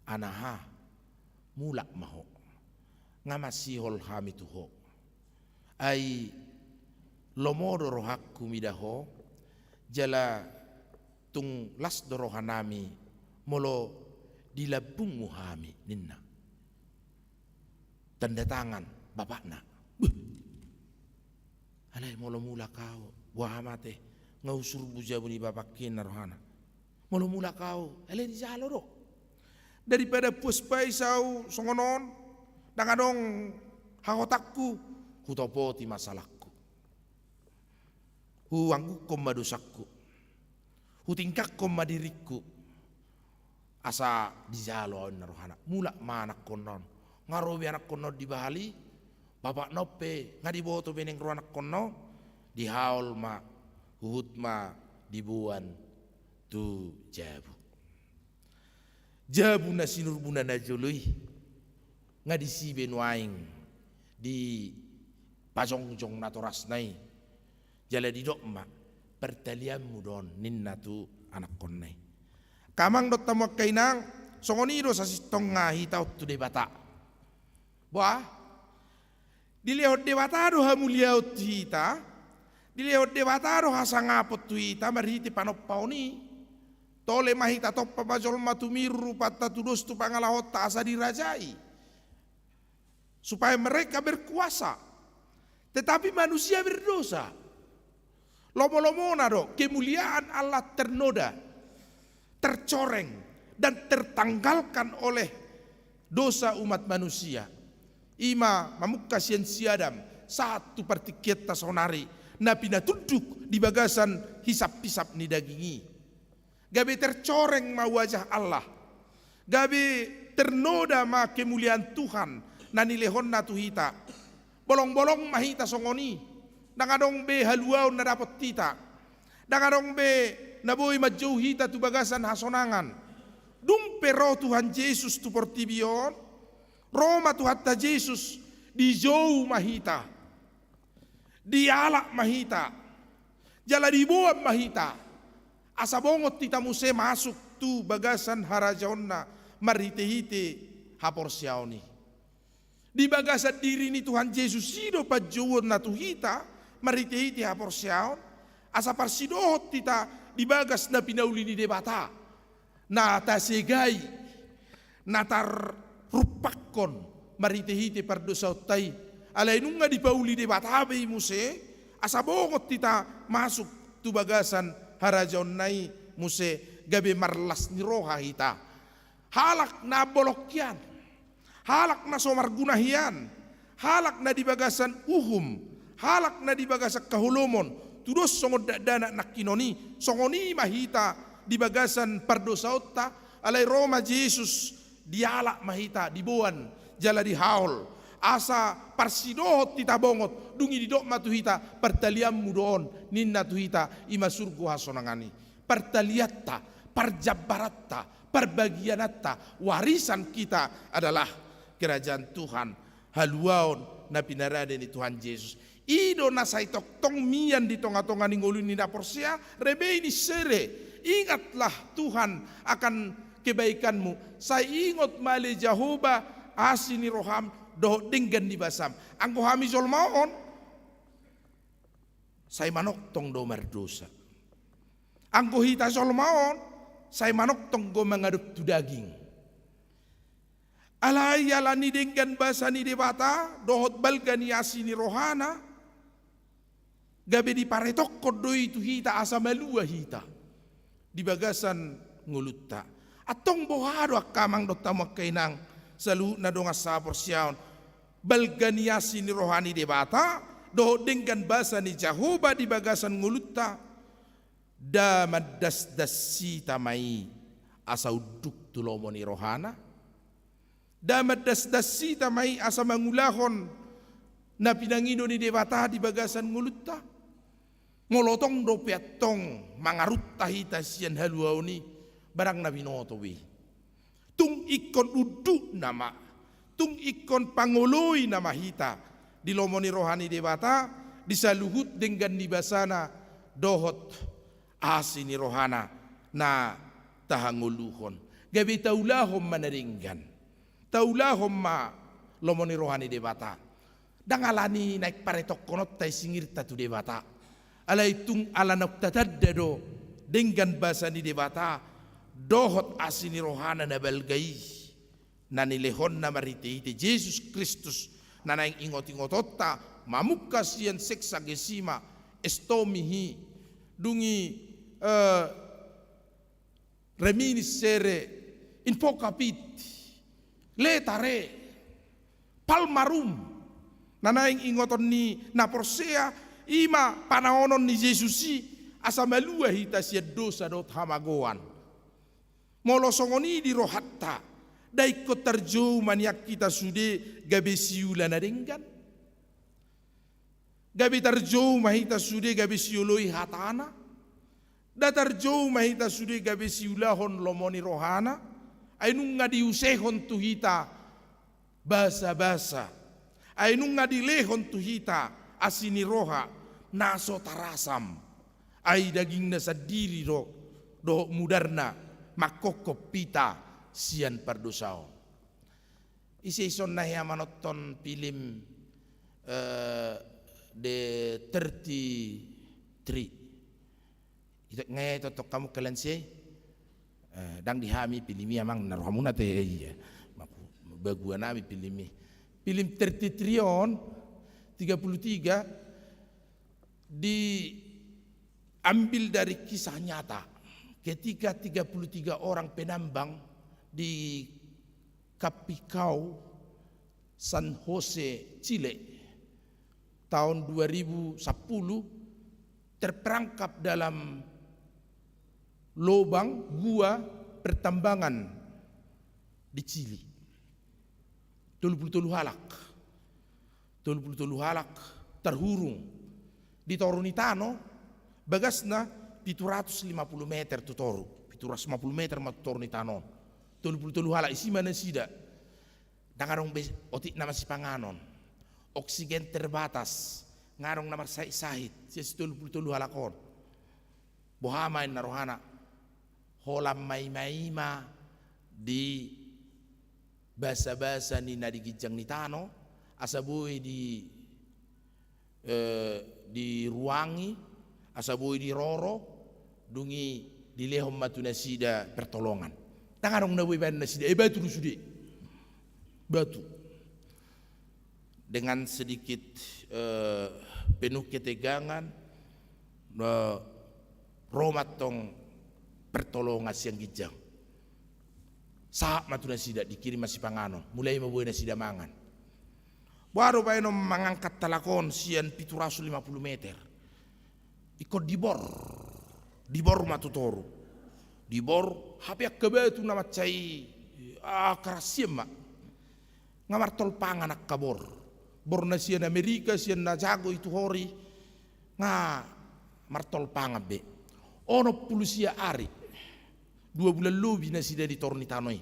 Anaha, mulak ma ho. Nga masihol hami tu ho. Ai lomo do rohangku mida ho, jala tung las do rohanami molo di lambungmu hami, ninna. Tanda tangan bapakna. Beuh. Alai molo mulak au, boha ma ate, nga husurbu jabu ni bapakki ninna rohana. Molo mulak au, alai dijalo do. Daripada puas bais au songon on, ndang adong hahotangku, hutopoti ma salangku. Huanggukkon ma dosangku. Hutingkangkon ma diringku. Asa dijalo au ninna rohana. Mulak ma anakkonna on. Nga ro be anakkonna on di bahal i, bapakna on pe nga diboto be naeng ro anakkonna on. Dihaol ma, huhut ma diboan tu jabu. Jabu na sinurbuna na jolo i, nga disi be nuaeng dipajongjong natorasna i. Jala didok ma, partalianmu do on, ninna tu anakkonna i. Angka amang dohot hamu angka inang, songon i do sasintongna hita on tu Debata. Boha? Dilehon Debata do hamuliaon tu hita, dilehon Debata do hasangapon tu hita marhite panompaon i. Tole ma hita, tompa ma jolma tumiru rupanta, tu dos tu pangalahonta asa dirajai. Supaya mereka berkuasa. Tetapi manusia berdosa. Lomo-lomona do kemuliaan Allah ternoda, tercoreng, dan tertanggalkan oleh dosa umat manusia. I ma mamungka sian si Adam sahat tu partingkianta saonari, na pinatunduk di bagasan hisap-hisap ni daging i. Gabe tercoreng ma wajah Allah. Gabe ternoda ma kemuliaan Tuhan na nilehonna tu hita. Bolong-bolong ma hita songon i. Ndang adong be haluaon na dapot hita. Ndang adong be na boi manjou hita tu bagasan hasonangan. Dung pe ro Tuhan Jesus tu portibi on, ro ma Tuhanta Jesus, dijou ma hita. Dialap ma hita, jala diboan ma hita, asa bongot hita muse masuk tu bagasan harajaonna marhite-hite haporseaon i. Di bagasan diri ni Tuhan Jesus i do panjouonna tu hita marhite-hite haporseaon, asa parsidohot hita di bagas na pinauli ni Debata. Na tasegai, na tarrumpakkon marhite-hite pardosaonta i. Alai nunga dipauli Debata be i muse, asa bongot hita masuk tu bagasan harajaonna i muse, gabe marlas ni roha hita. Halak na bolong hian, Halak na so marguna hian, halak na di bagasan uhum, halak na di bagasan haholomon, tudos songon dakdanak nangkinon i, songon i ma hita di bagasan pardosaonta, alai ro ma Jesus, dialap ma hita, diboan, jala dihaol. Asa parsidohot hita bongot, dung i didok ma tu hita, partalianmu do on, ninna tu hita, i ma surgo hasonangan i. Partalianta, parjambaranta, parbagiananta, warisan kita adalah kerajaan Tuhan, haluaon na pinarade ni Tuhan Jesus. I do na sai tongtong mian di tongatonga ni ngolu ni na porsea, rebe i ni sere. Ingatlah Tuhan akan kebaikanmu. Sai ingot ma ale Jahowa asi ni roham dohot denggan ni basam. Anggo hami jolma on, sai manongtong do mardosa. Anggo hita jolma on, sai manongtong do mangadop tu daging. Alai ala ni denggan basa ni Debata, dohot balga ni asi ni rohana, gabe diparetokkon do i tu hita asa malua hita di bagasan ngolunta. Antong boha do angka amang dohot hamu angka inang, saluhutna dongan sahaporseaon, balga ni asi ni roha ni Debata, dohot denggan basa ni Jahowa di bagasan ngolunta, nda mandasdas hita ma i asa unduk tu lomo ni rohana, nda mandasdas hita ma i asa mangulahon na pinangido ni Debata di bagasan ngolunta. Molo tong dope antong mangarunta hita sian haluaon i, barang na binoto be. Tung ingkon undukna ma, tung ingkon pangoloina ma hita di lomo ni roha ni Debata, di saluhut denggan ni basana dohot asi ni rohana na tahangoluhon. Gabe taulahon ma na denggan, taulahon ma lomo ni roha ni Debata. Ndang ala ni naeng paretokkononta i singirta tu Debata, alai tung ala naung tatanda do denggan basa ni Debata dohot asi ni rohana na balga i, na nilehonna marhitehite Jesus Kristus, na naeng ingotingotonta mamungka sian seksagesima, esto mihi, dung i, eh, reminiscere, invocavit, laetare, palmarum, na naeng ingoton ni na porsea, i ma panaonon ni Jesus i, asa malua hita sian dosa dohot hamagoan. Molo songon i di rohanta, nda ingkon tarjou ma nian hita sude gabe siula na denggan? Gabe tarjou ma hita sude gabe sioloi hatana? Nda tarjou ma hita sude gabe siulahon lomo ni rohana? Ai nunga diusehon tu hita basabasa. Ai nunga dilehon tu hita asi ni roha na so tarasam. Ai dagingna sandiri do dohot mudarna manghophop hita sian pardosaon. Ise ison na hea manonton film, eh, The thirty-three? Ito, nge ito tok kamu kalian si, eh, ndang di hami film i amang, na rohamuna te, eh, iya. Maku, baguan hami film i. Film thirty-three on, tiga puluh tiga, diambil dari kisah nyata. Ketika tiga puluh tiga orang penambang di Capicao, San Jose, Chile, tahun dua ribu sepuluh, terperangkap dalam lobang gua pertambangan di Chili. Tolu pulu tolu halak. Tolu pulu tolu halak tarhurung di toru ni tano, bagasna pitu ratus lima pulu meter tu toru, pitu ratus lima pulu meter ma tu toru ni tano on. Tolu pulu tolu halak, isi ma nasida. Ndang adong be otik na masipanganon. Oksigen terbatas. Nga adong na marsahit-sahit sian si tolu pulu tolu halak on. Boha ma inna rohana? Holan maimaima di basabasa ni na di ginjang ni tano, asa boi di, eh, diruangi, asa boi diroro, dung i dilehon ma tu nasida pertolongan. Ndang adong na boi baen nasida, eh, batu do sude. Batu. Dengan sedikit, eh, penuh ketegangan, eh, ro ma antong pertolongan sian ginjang. Sahat ma tu nasida, dikirim ma sipanganon, mulai ma boi nasida mangan. Boha do baenon mangangkat halak on sian pitu ratus lima puluh meter? Ingkon dibor, dibor ma tu toru. Dibor, hape angka batu na mansai, ah, keras sian ma. Nga martol pangan angka bor. Bor na sian Amerika, sian na jago i tu hori, nga martol pangan be. Onom pulu sia ari, dua bulan lobi nasida di toru ni tano i.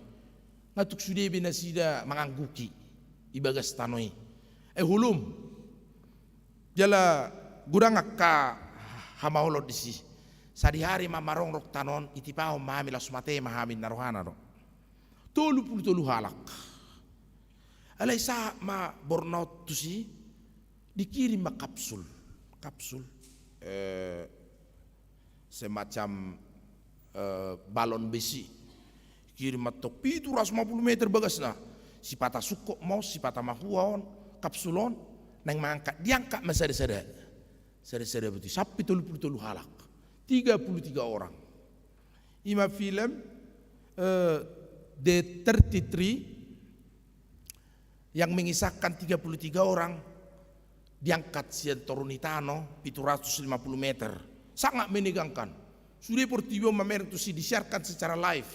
Nga tung sude be nasida mangangguki i bagas tano i. Ai holom. Jala godang angka hamaolon disi. Sadihari ma marongrong tano on, itipahon ma hami, laos mate ma hami, ninna rohana do. Tolu pulu tolu halak. Alai sahat ma borna on tusi, dikirim ma kapsul. Kapsul, eh, semacam, eh, balon besi. Kirim ma tong, pitu ratus lima puluh meter bagasna. Sipata sungkot ma on, sipata mahua on, kapsul on, naeng mangangkat, diangkat ma sada-sada. Sada-sada boti, sampe tolu pulu tolu halak. Tiga puluh tiga orang. I ma film, eh, The thirty-three, yang mengisahkan tiga puluh tiga orang diangkat sian toru ni tano, pitu ratus lima puluh meter. Sangat menegangkan. Sude portibi on mamereng tusi, disiarkan secara live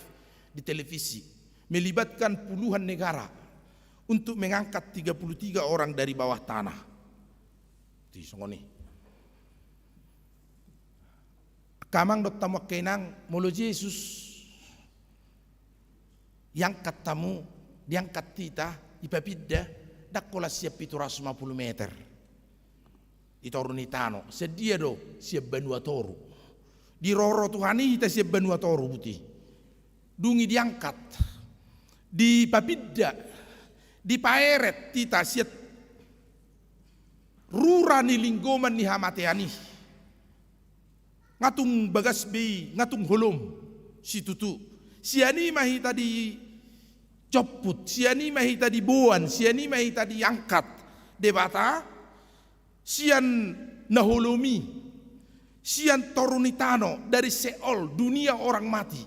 di televisi, melibatkan puluhan negara untuk mengangkat tiga puluh tiga orang dari bawah tanah. Di songon i. Angka amang dohot hamu angka inang, molo Jesus iangkat hamu, diangkat hita, ipapinda, ndang holan sian pitu ratus lima puluh meter i toru ni tano, sian dia do? Sian banua toru. Diroro Tuhan i hita sian banua toru, boti. Dung i diangkat, dipapinda, dipaeret hita sian rura ni linggoman ni hamatean i. Nga tung bagas be i, nga tung holom situtu. Sian i ma hita dijomput, sian i ma hita diboan, sian i ma hita diangkat Debata sian na holom i, sian toru ni tano, dari Seol, dunia orang mati.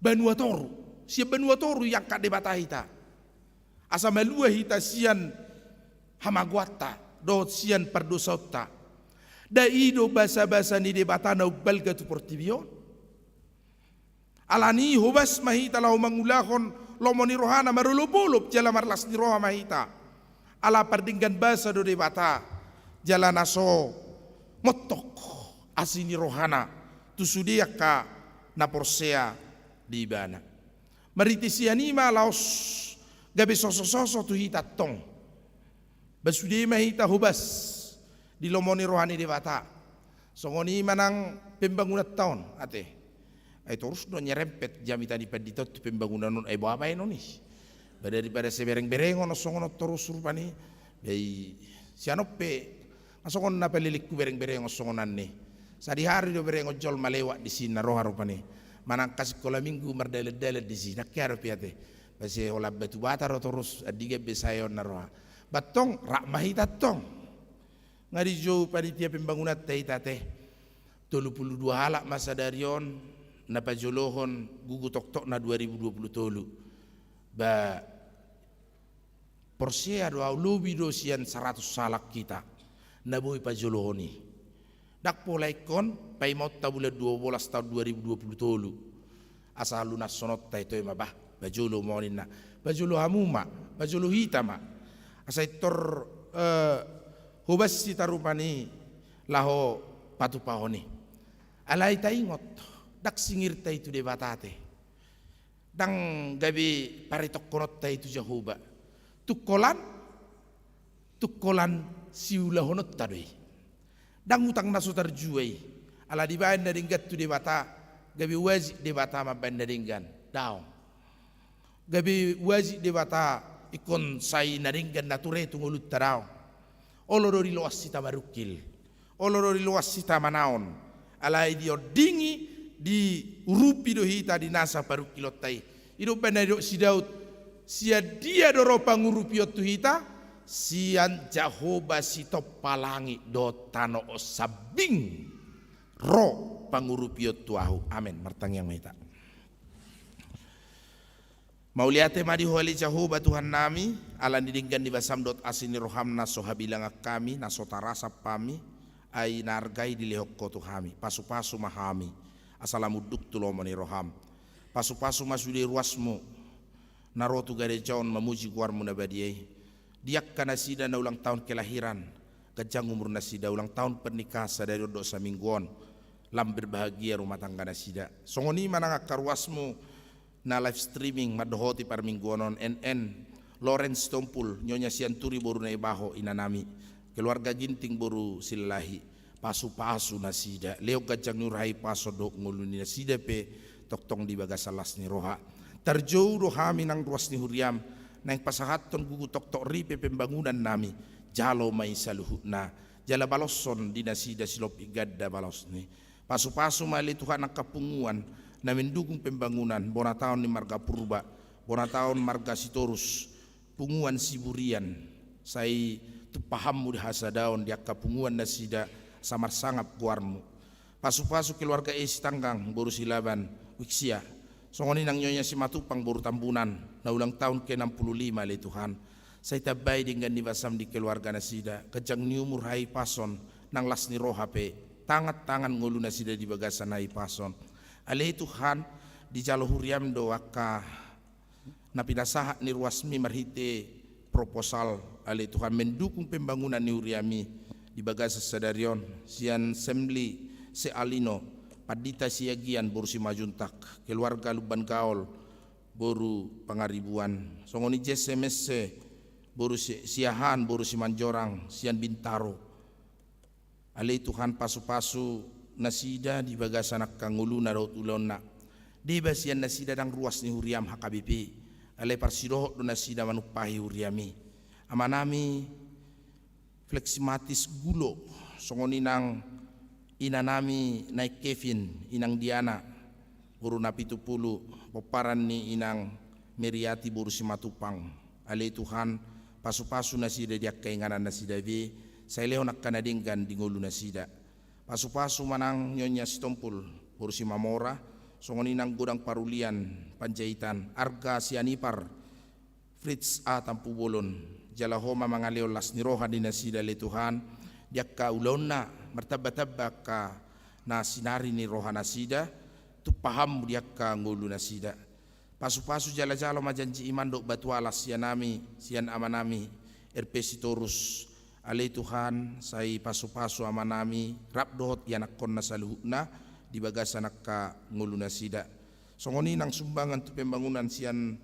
Banua toru, sian banua toru iangkat Debata hita. Asa malua hita sian hamagoanta dohot sian pardosaonta. Nda i do basabasa ni Debata na umbalga tu portibi on? Alani i hobas ma hita laho mangulahon lomo ni rohana, marolopolop jala marlas ni roha ma hita. Ala pardenggan basa do Debata, jala na so montok asi ni rohana tu sude angka na porsea di ibana. Marhite sian i ma laos gabe sosososo tu hita antong. Ba sude ma hita hobas di lomo ni roha ni Debata. Songon i ma nang pembangunanta on, ate. Ai torus do nyerempet jamita ni pandita on tu pembangunan on, ai boha baenon i? Ba daripada sai berengberengon songon on torus rupani. Ba i sian on pe, nga songon na palelengku berengberengon songon an i. Sadihari do berengon jolma lewat disi, ninna roha rupani. Manang angka sikola minggu mardalandalan disi, ndang hea dope, ate. Ba sai holan Batu Bata do torus, andigan be sae on, ninna roha. Ba antong, rap ma hita antong. Nga dijou panitia pembangunanta hita, ate. Tolu pulu dua halak ma sadari on na pajolohon gugu toktokna dua ribu dua pulu tolu. Ba porsea do ahu, lobi do sian saratus halak hita na boi pajolohon i. Ndang pola ingkon paimaonta bulan dua bolas taon dua ribu dua pulu tolu asa lunashononta i, toe ma bah, pajolo ma on, ninna. Pajolo hamu ma, pajolo hita ma. Asa intor, eh, hobas hita rupani laho patupahon i. Alai taingot, ndang singirta i tu Debata, ate. Ndang gabe paritongkononta i tu Jahowa. Tung holan, tung holan siulahononta do i. Ndang utang na so tarjua i. Ala dibaen na denggan tu Debata, gabe wajib Debata mambaen na denggan. Daong. Gabe wajib Debata ingkon sai na denggan na ture tu ngolunta, daong. Olo do diloas hita marungkil. Olo do diloas hita manaon. Alai diondingi, diurupi do hita di nasa parungkilonta i. I do umbahen na nidok si Daud, sian dia do ro pangurupion tu hita? Sian Jahowa sitompa langit dohot tano on sambing ro pangurupion tu ahu. Amen. Martangiang ma hita. Mauliate ma di Ho ale Jahowa Tuhannami, ala ni denggan ni basam dohot asi ni roham na so habilangan hami, na so tarasam hami, ai na arga i dilehon Ho tu hami. Pasupasu ma hami, asa lam unduk tu lomo ni roham. Pasupasu ma sude ruasmu, na ro tu gareja on mamuji goarmu na badia i. Di angka nasida na ulang tahun kelahiran, ganjang umur nasida, ulang tahun pernikahan sadari on dohot saminggu on, lam berbahagia rumah tangga nasida. Songon i ma nang angka ruasmu na live streaming mandohoti parmingguon on, N N, Lawrence Tompul, Nyonya Sianturi boru Naibaho, inanami, keluarga Ginting boru Silahi. Pasupasu nasida, lehon ganjang ni umur, hahipason dohot ngolu ni nasida pe tongtong di bagasan las ni roha. Tarjou do hami nang ruas ni huriam, naeng pasahathon gugu toktok ripe pembangunannami, jalo ma i saluhutna, jala baloshon di nasida silompit ganda balosni. Pasupasu ma ale Tuhan angka punguan na mendukung pembangunan, bona taon ni marga Purba, bona taon marga Sitorus, punguan Siburian, sai tumpahanmu di hasadaon di angka punguan nasida, asa marsangap goarmu. Pasupasu keluarga Sitanggang boru Silaban, Wiksia. Songon i nang Nyonya Simatupang boru Tambunan, na ulang tahun ke enam puluh lima ale Tuhan. Sai tambai denggan ni basam di keluarga nasida, ganjang ni umur, hahipason, nang las ni roha pe, tangan-tangan ngolu nasida di bagasan hahipason. Ale Tuhan, dijalo huriam do angka na pinasahat ni ruasmi marhite proposal, ale Tuhan, mendukung pembangunan ni huriami di bagasan sadari on, sian Semli Sealino, Pandita Siagian boru Simanjuntak, keluarga Lumban Gaol boru Pangaribuan, songon i Jesse Messe boru Si-, Siahaan boru Simanjorang, sian Bintaro. Ale Tuhan, pasupasu nasida di bagasan angka ngoluna dohot ulaonna. Deba sian nasida nang ruas ni huriam H K B P, alai parsidohot do nasida manumpahi huriami. Amanami Fleximatis Gulo, songon i nang inanami Naeng Kevin, inang Diana, boru Napitupulu, pomparan ni inang Meriati boru Simatupang. Ale Tuhan, pasupasu nasida di angka inganan nasida be, sai lehon angka na denggan di ngolu nasida. Pasupasu ma nang Nyonya Sitompul boru Simamora, songon i nang godang parulian Panjaitan, arga sian ipar Fritz A Tampubolon, jala Ho ma mangalehon las ni roha di nasida ale Tuhan, di angka ulaonna martambatamba angka na sinari ni roha nasida, tumpahanmu di angka ngolu nasida. Pasupasu jala jalo ma janji i mandok batu alas sian hami, sian amanami R P Sitorus. Ale Tuhan, sai pasupasu amanami rap dohot ianakkonna saluhutna di bagasan angka ngolu nasida. Songon i nang sumbangan tu pembangunan sian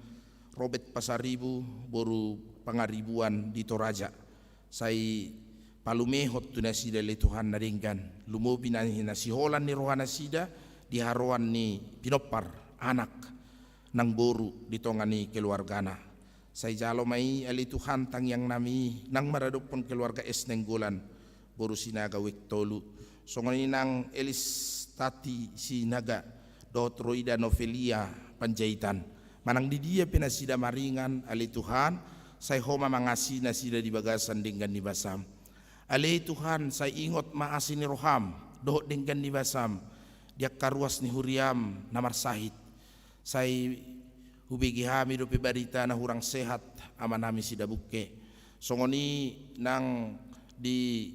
Robert Pasaribu boru Pangaribuan di Toraja. Sai palumehon tu nasida ale Tuhan na denggan, lumobi na, na siholan ni roha nasida di haroan ni pinompar, anak nang boru di tonga ni keluargana. Sai jalo ma i ale Tuhan tangiangnami nang maradophon keluarga S Nainggolan boru Sinaga Wek Tolu, songon i nang Elis Tati Sinaga dohot Roida Novelia Panjaitan. Manang di dia pe nasida maringan ale Tuhan, sai Ho ma mangasi nasida di bagasan denggan ni basam. Ale Tuhan, sai ingot ma asi ni roham dohot denggan ni basam di angka ruas ni huriam na marsahit. Sai hubege hami dope barita na hurang sehat amanami Sidabungke, songon i nang di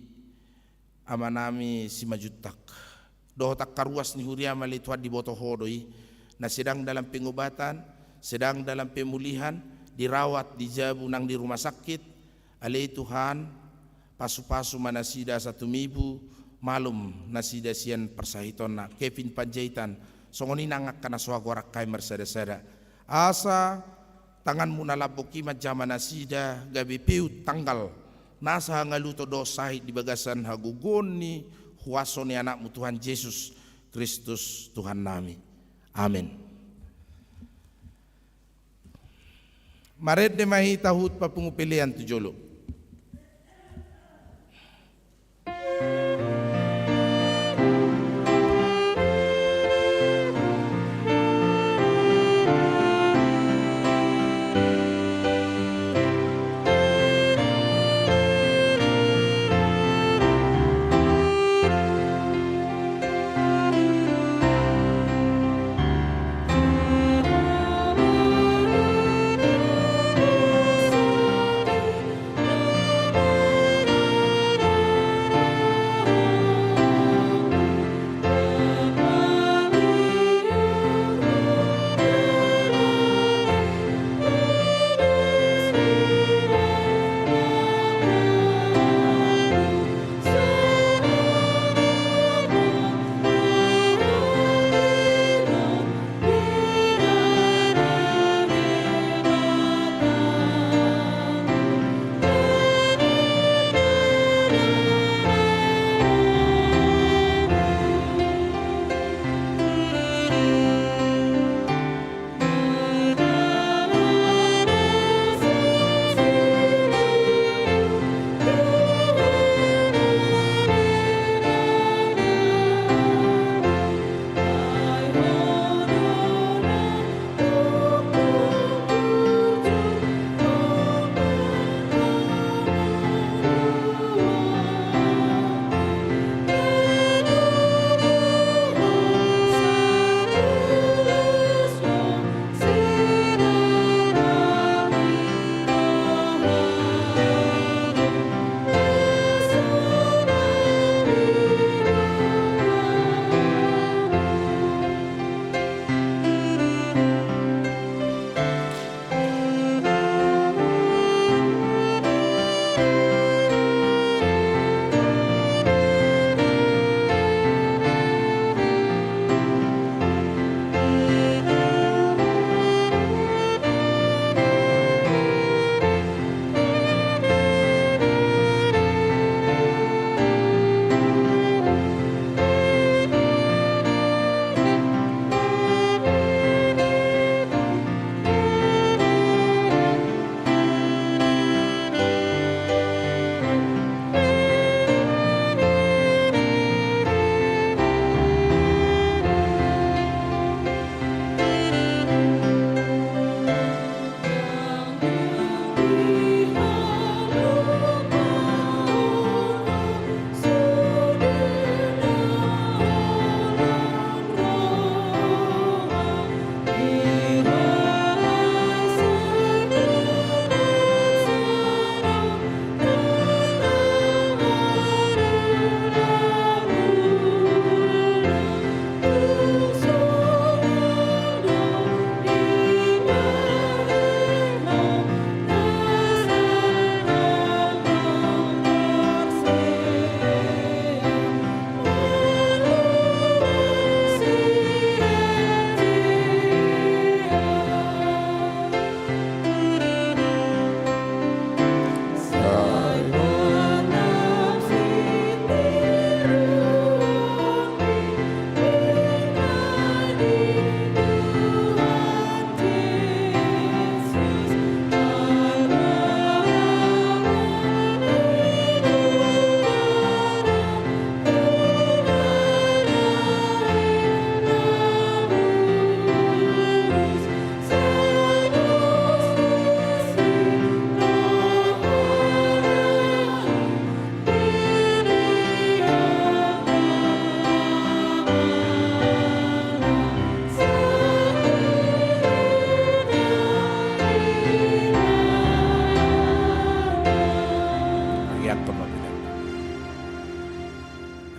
amanami Simanjuntak. Dohot angka ruas ni huriam ale Tuhan, diboto Ho do i, na sedang dalam pengobatan, sedang dalam pemulihan, dirawat di jabu nang di rumah sakit. Ale Tuhan, pasupasu ma nasida asa tumibu malum nasida sian parsahitonna. Kevin Panjaitan, songon i nang angka na so hagoarhon hami marsadasada. Asa tanganmu na lambok i manjama nasida gabe peut tanggal nasa hangaluton dohot sahit di bagasan hagogoon ni huaso ni Anakmu Tuhan Jesus Kristus Tuhannami. Amen. Marende ma hita huhut papungu pelean tu jolo.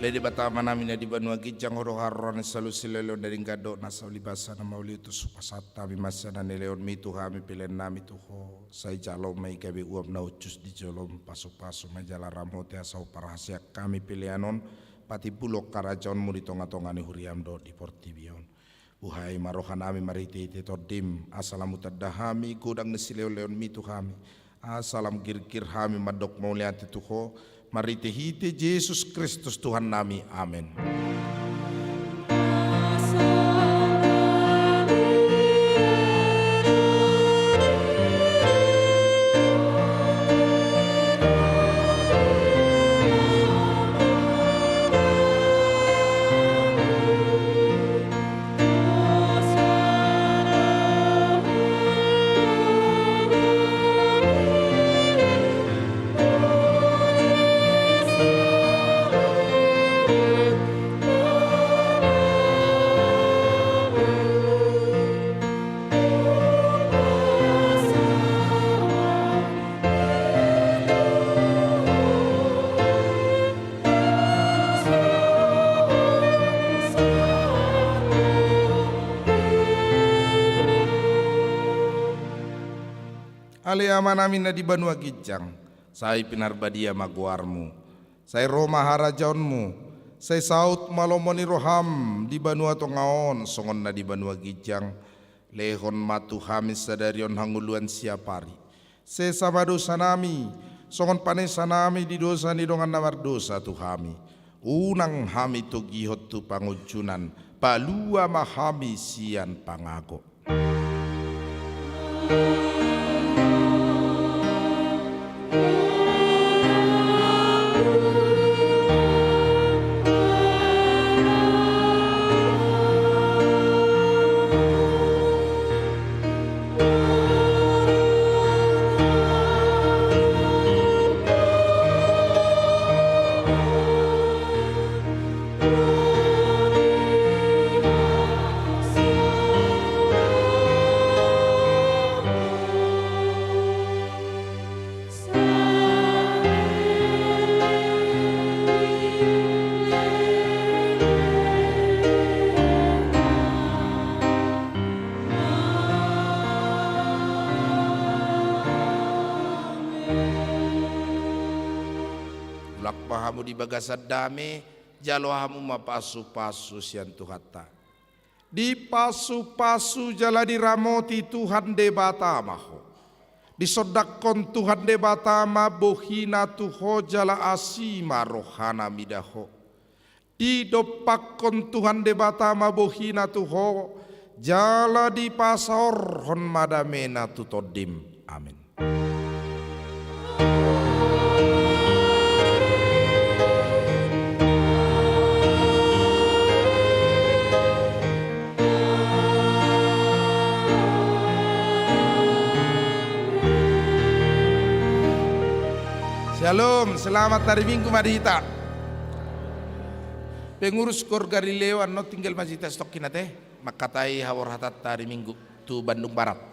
Ale Debata Amanami na di banua ginjang, Ho do haroroan ni saluhut silehon-lehon na denggan dohot na sauli basa na mauliutus. Hupasahat hami ma sian na nilehonMi tu hami peleannami tu Ho. Sai jalo ma i gabe uap na hushus di joloM, pasu-pasu ma i jala ramoti asa huparhaseang hami pelean on patimbulhon harajaonMu di tonga-tonga ni huriaM dohot di portibi on. Buhai ma rohanami marhite-hite TondiM, asa lam hutanda hami godang ni silehon-lehonMi tu hami, asa lam girgir hami mandok mauliate tu Ho, marhite-hite Jesus Kristus Tuhannami. Amen. Ale Amanami na di banua ginjang, sai pinarbadia ma goarMu. Sai ro ma harajaonMu. Sai saut ma lomo ni rohaM di banua tonga on songon na di banua ginjang. Lehon ma tu hami sadari on hangoluan siapari. Sesa ma dosanami, songon panesanami di dosa ni dongan na mardosa tu hami. Unang hami togihon tu pangunjunan, palua ma hami sian pangago. Mulak ma hamu di bagasan dame, jalo hamu ma pasu-pasu sian Tuhanta. Dipasu-pasu jala diramoti Tuhan Debata ma ho. Disondangkon Tuhan Debata ma bohiNa tu ho jala asi ma rohaNa mida ho. Didompakkon Tuhan Debata ma bohiNa tu ho, jala dipasaorhon ma dameNa tu tondim. Amen. Syalom, selamat hari Minggu ma di hita. Pengurus Gor Galileo, annon tinggal ma di hita satongkin ate, mangkatai haborhatanta hari Minggu tu Bandung Barat.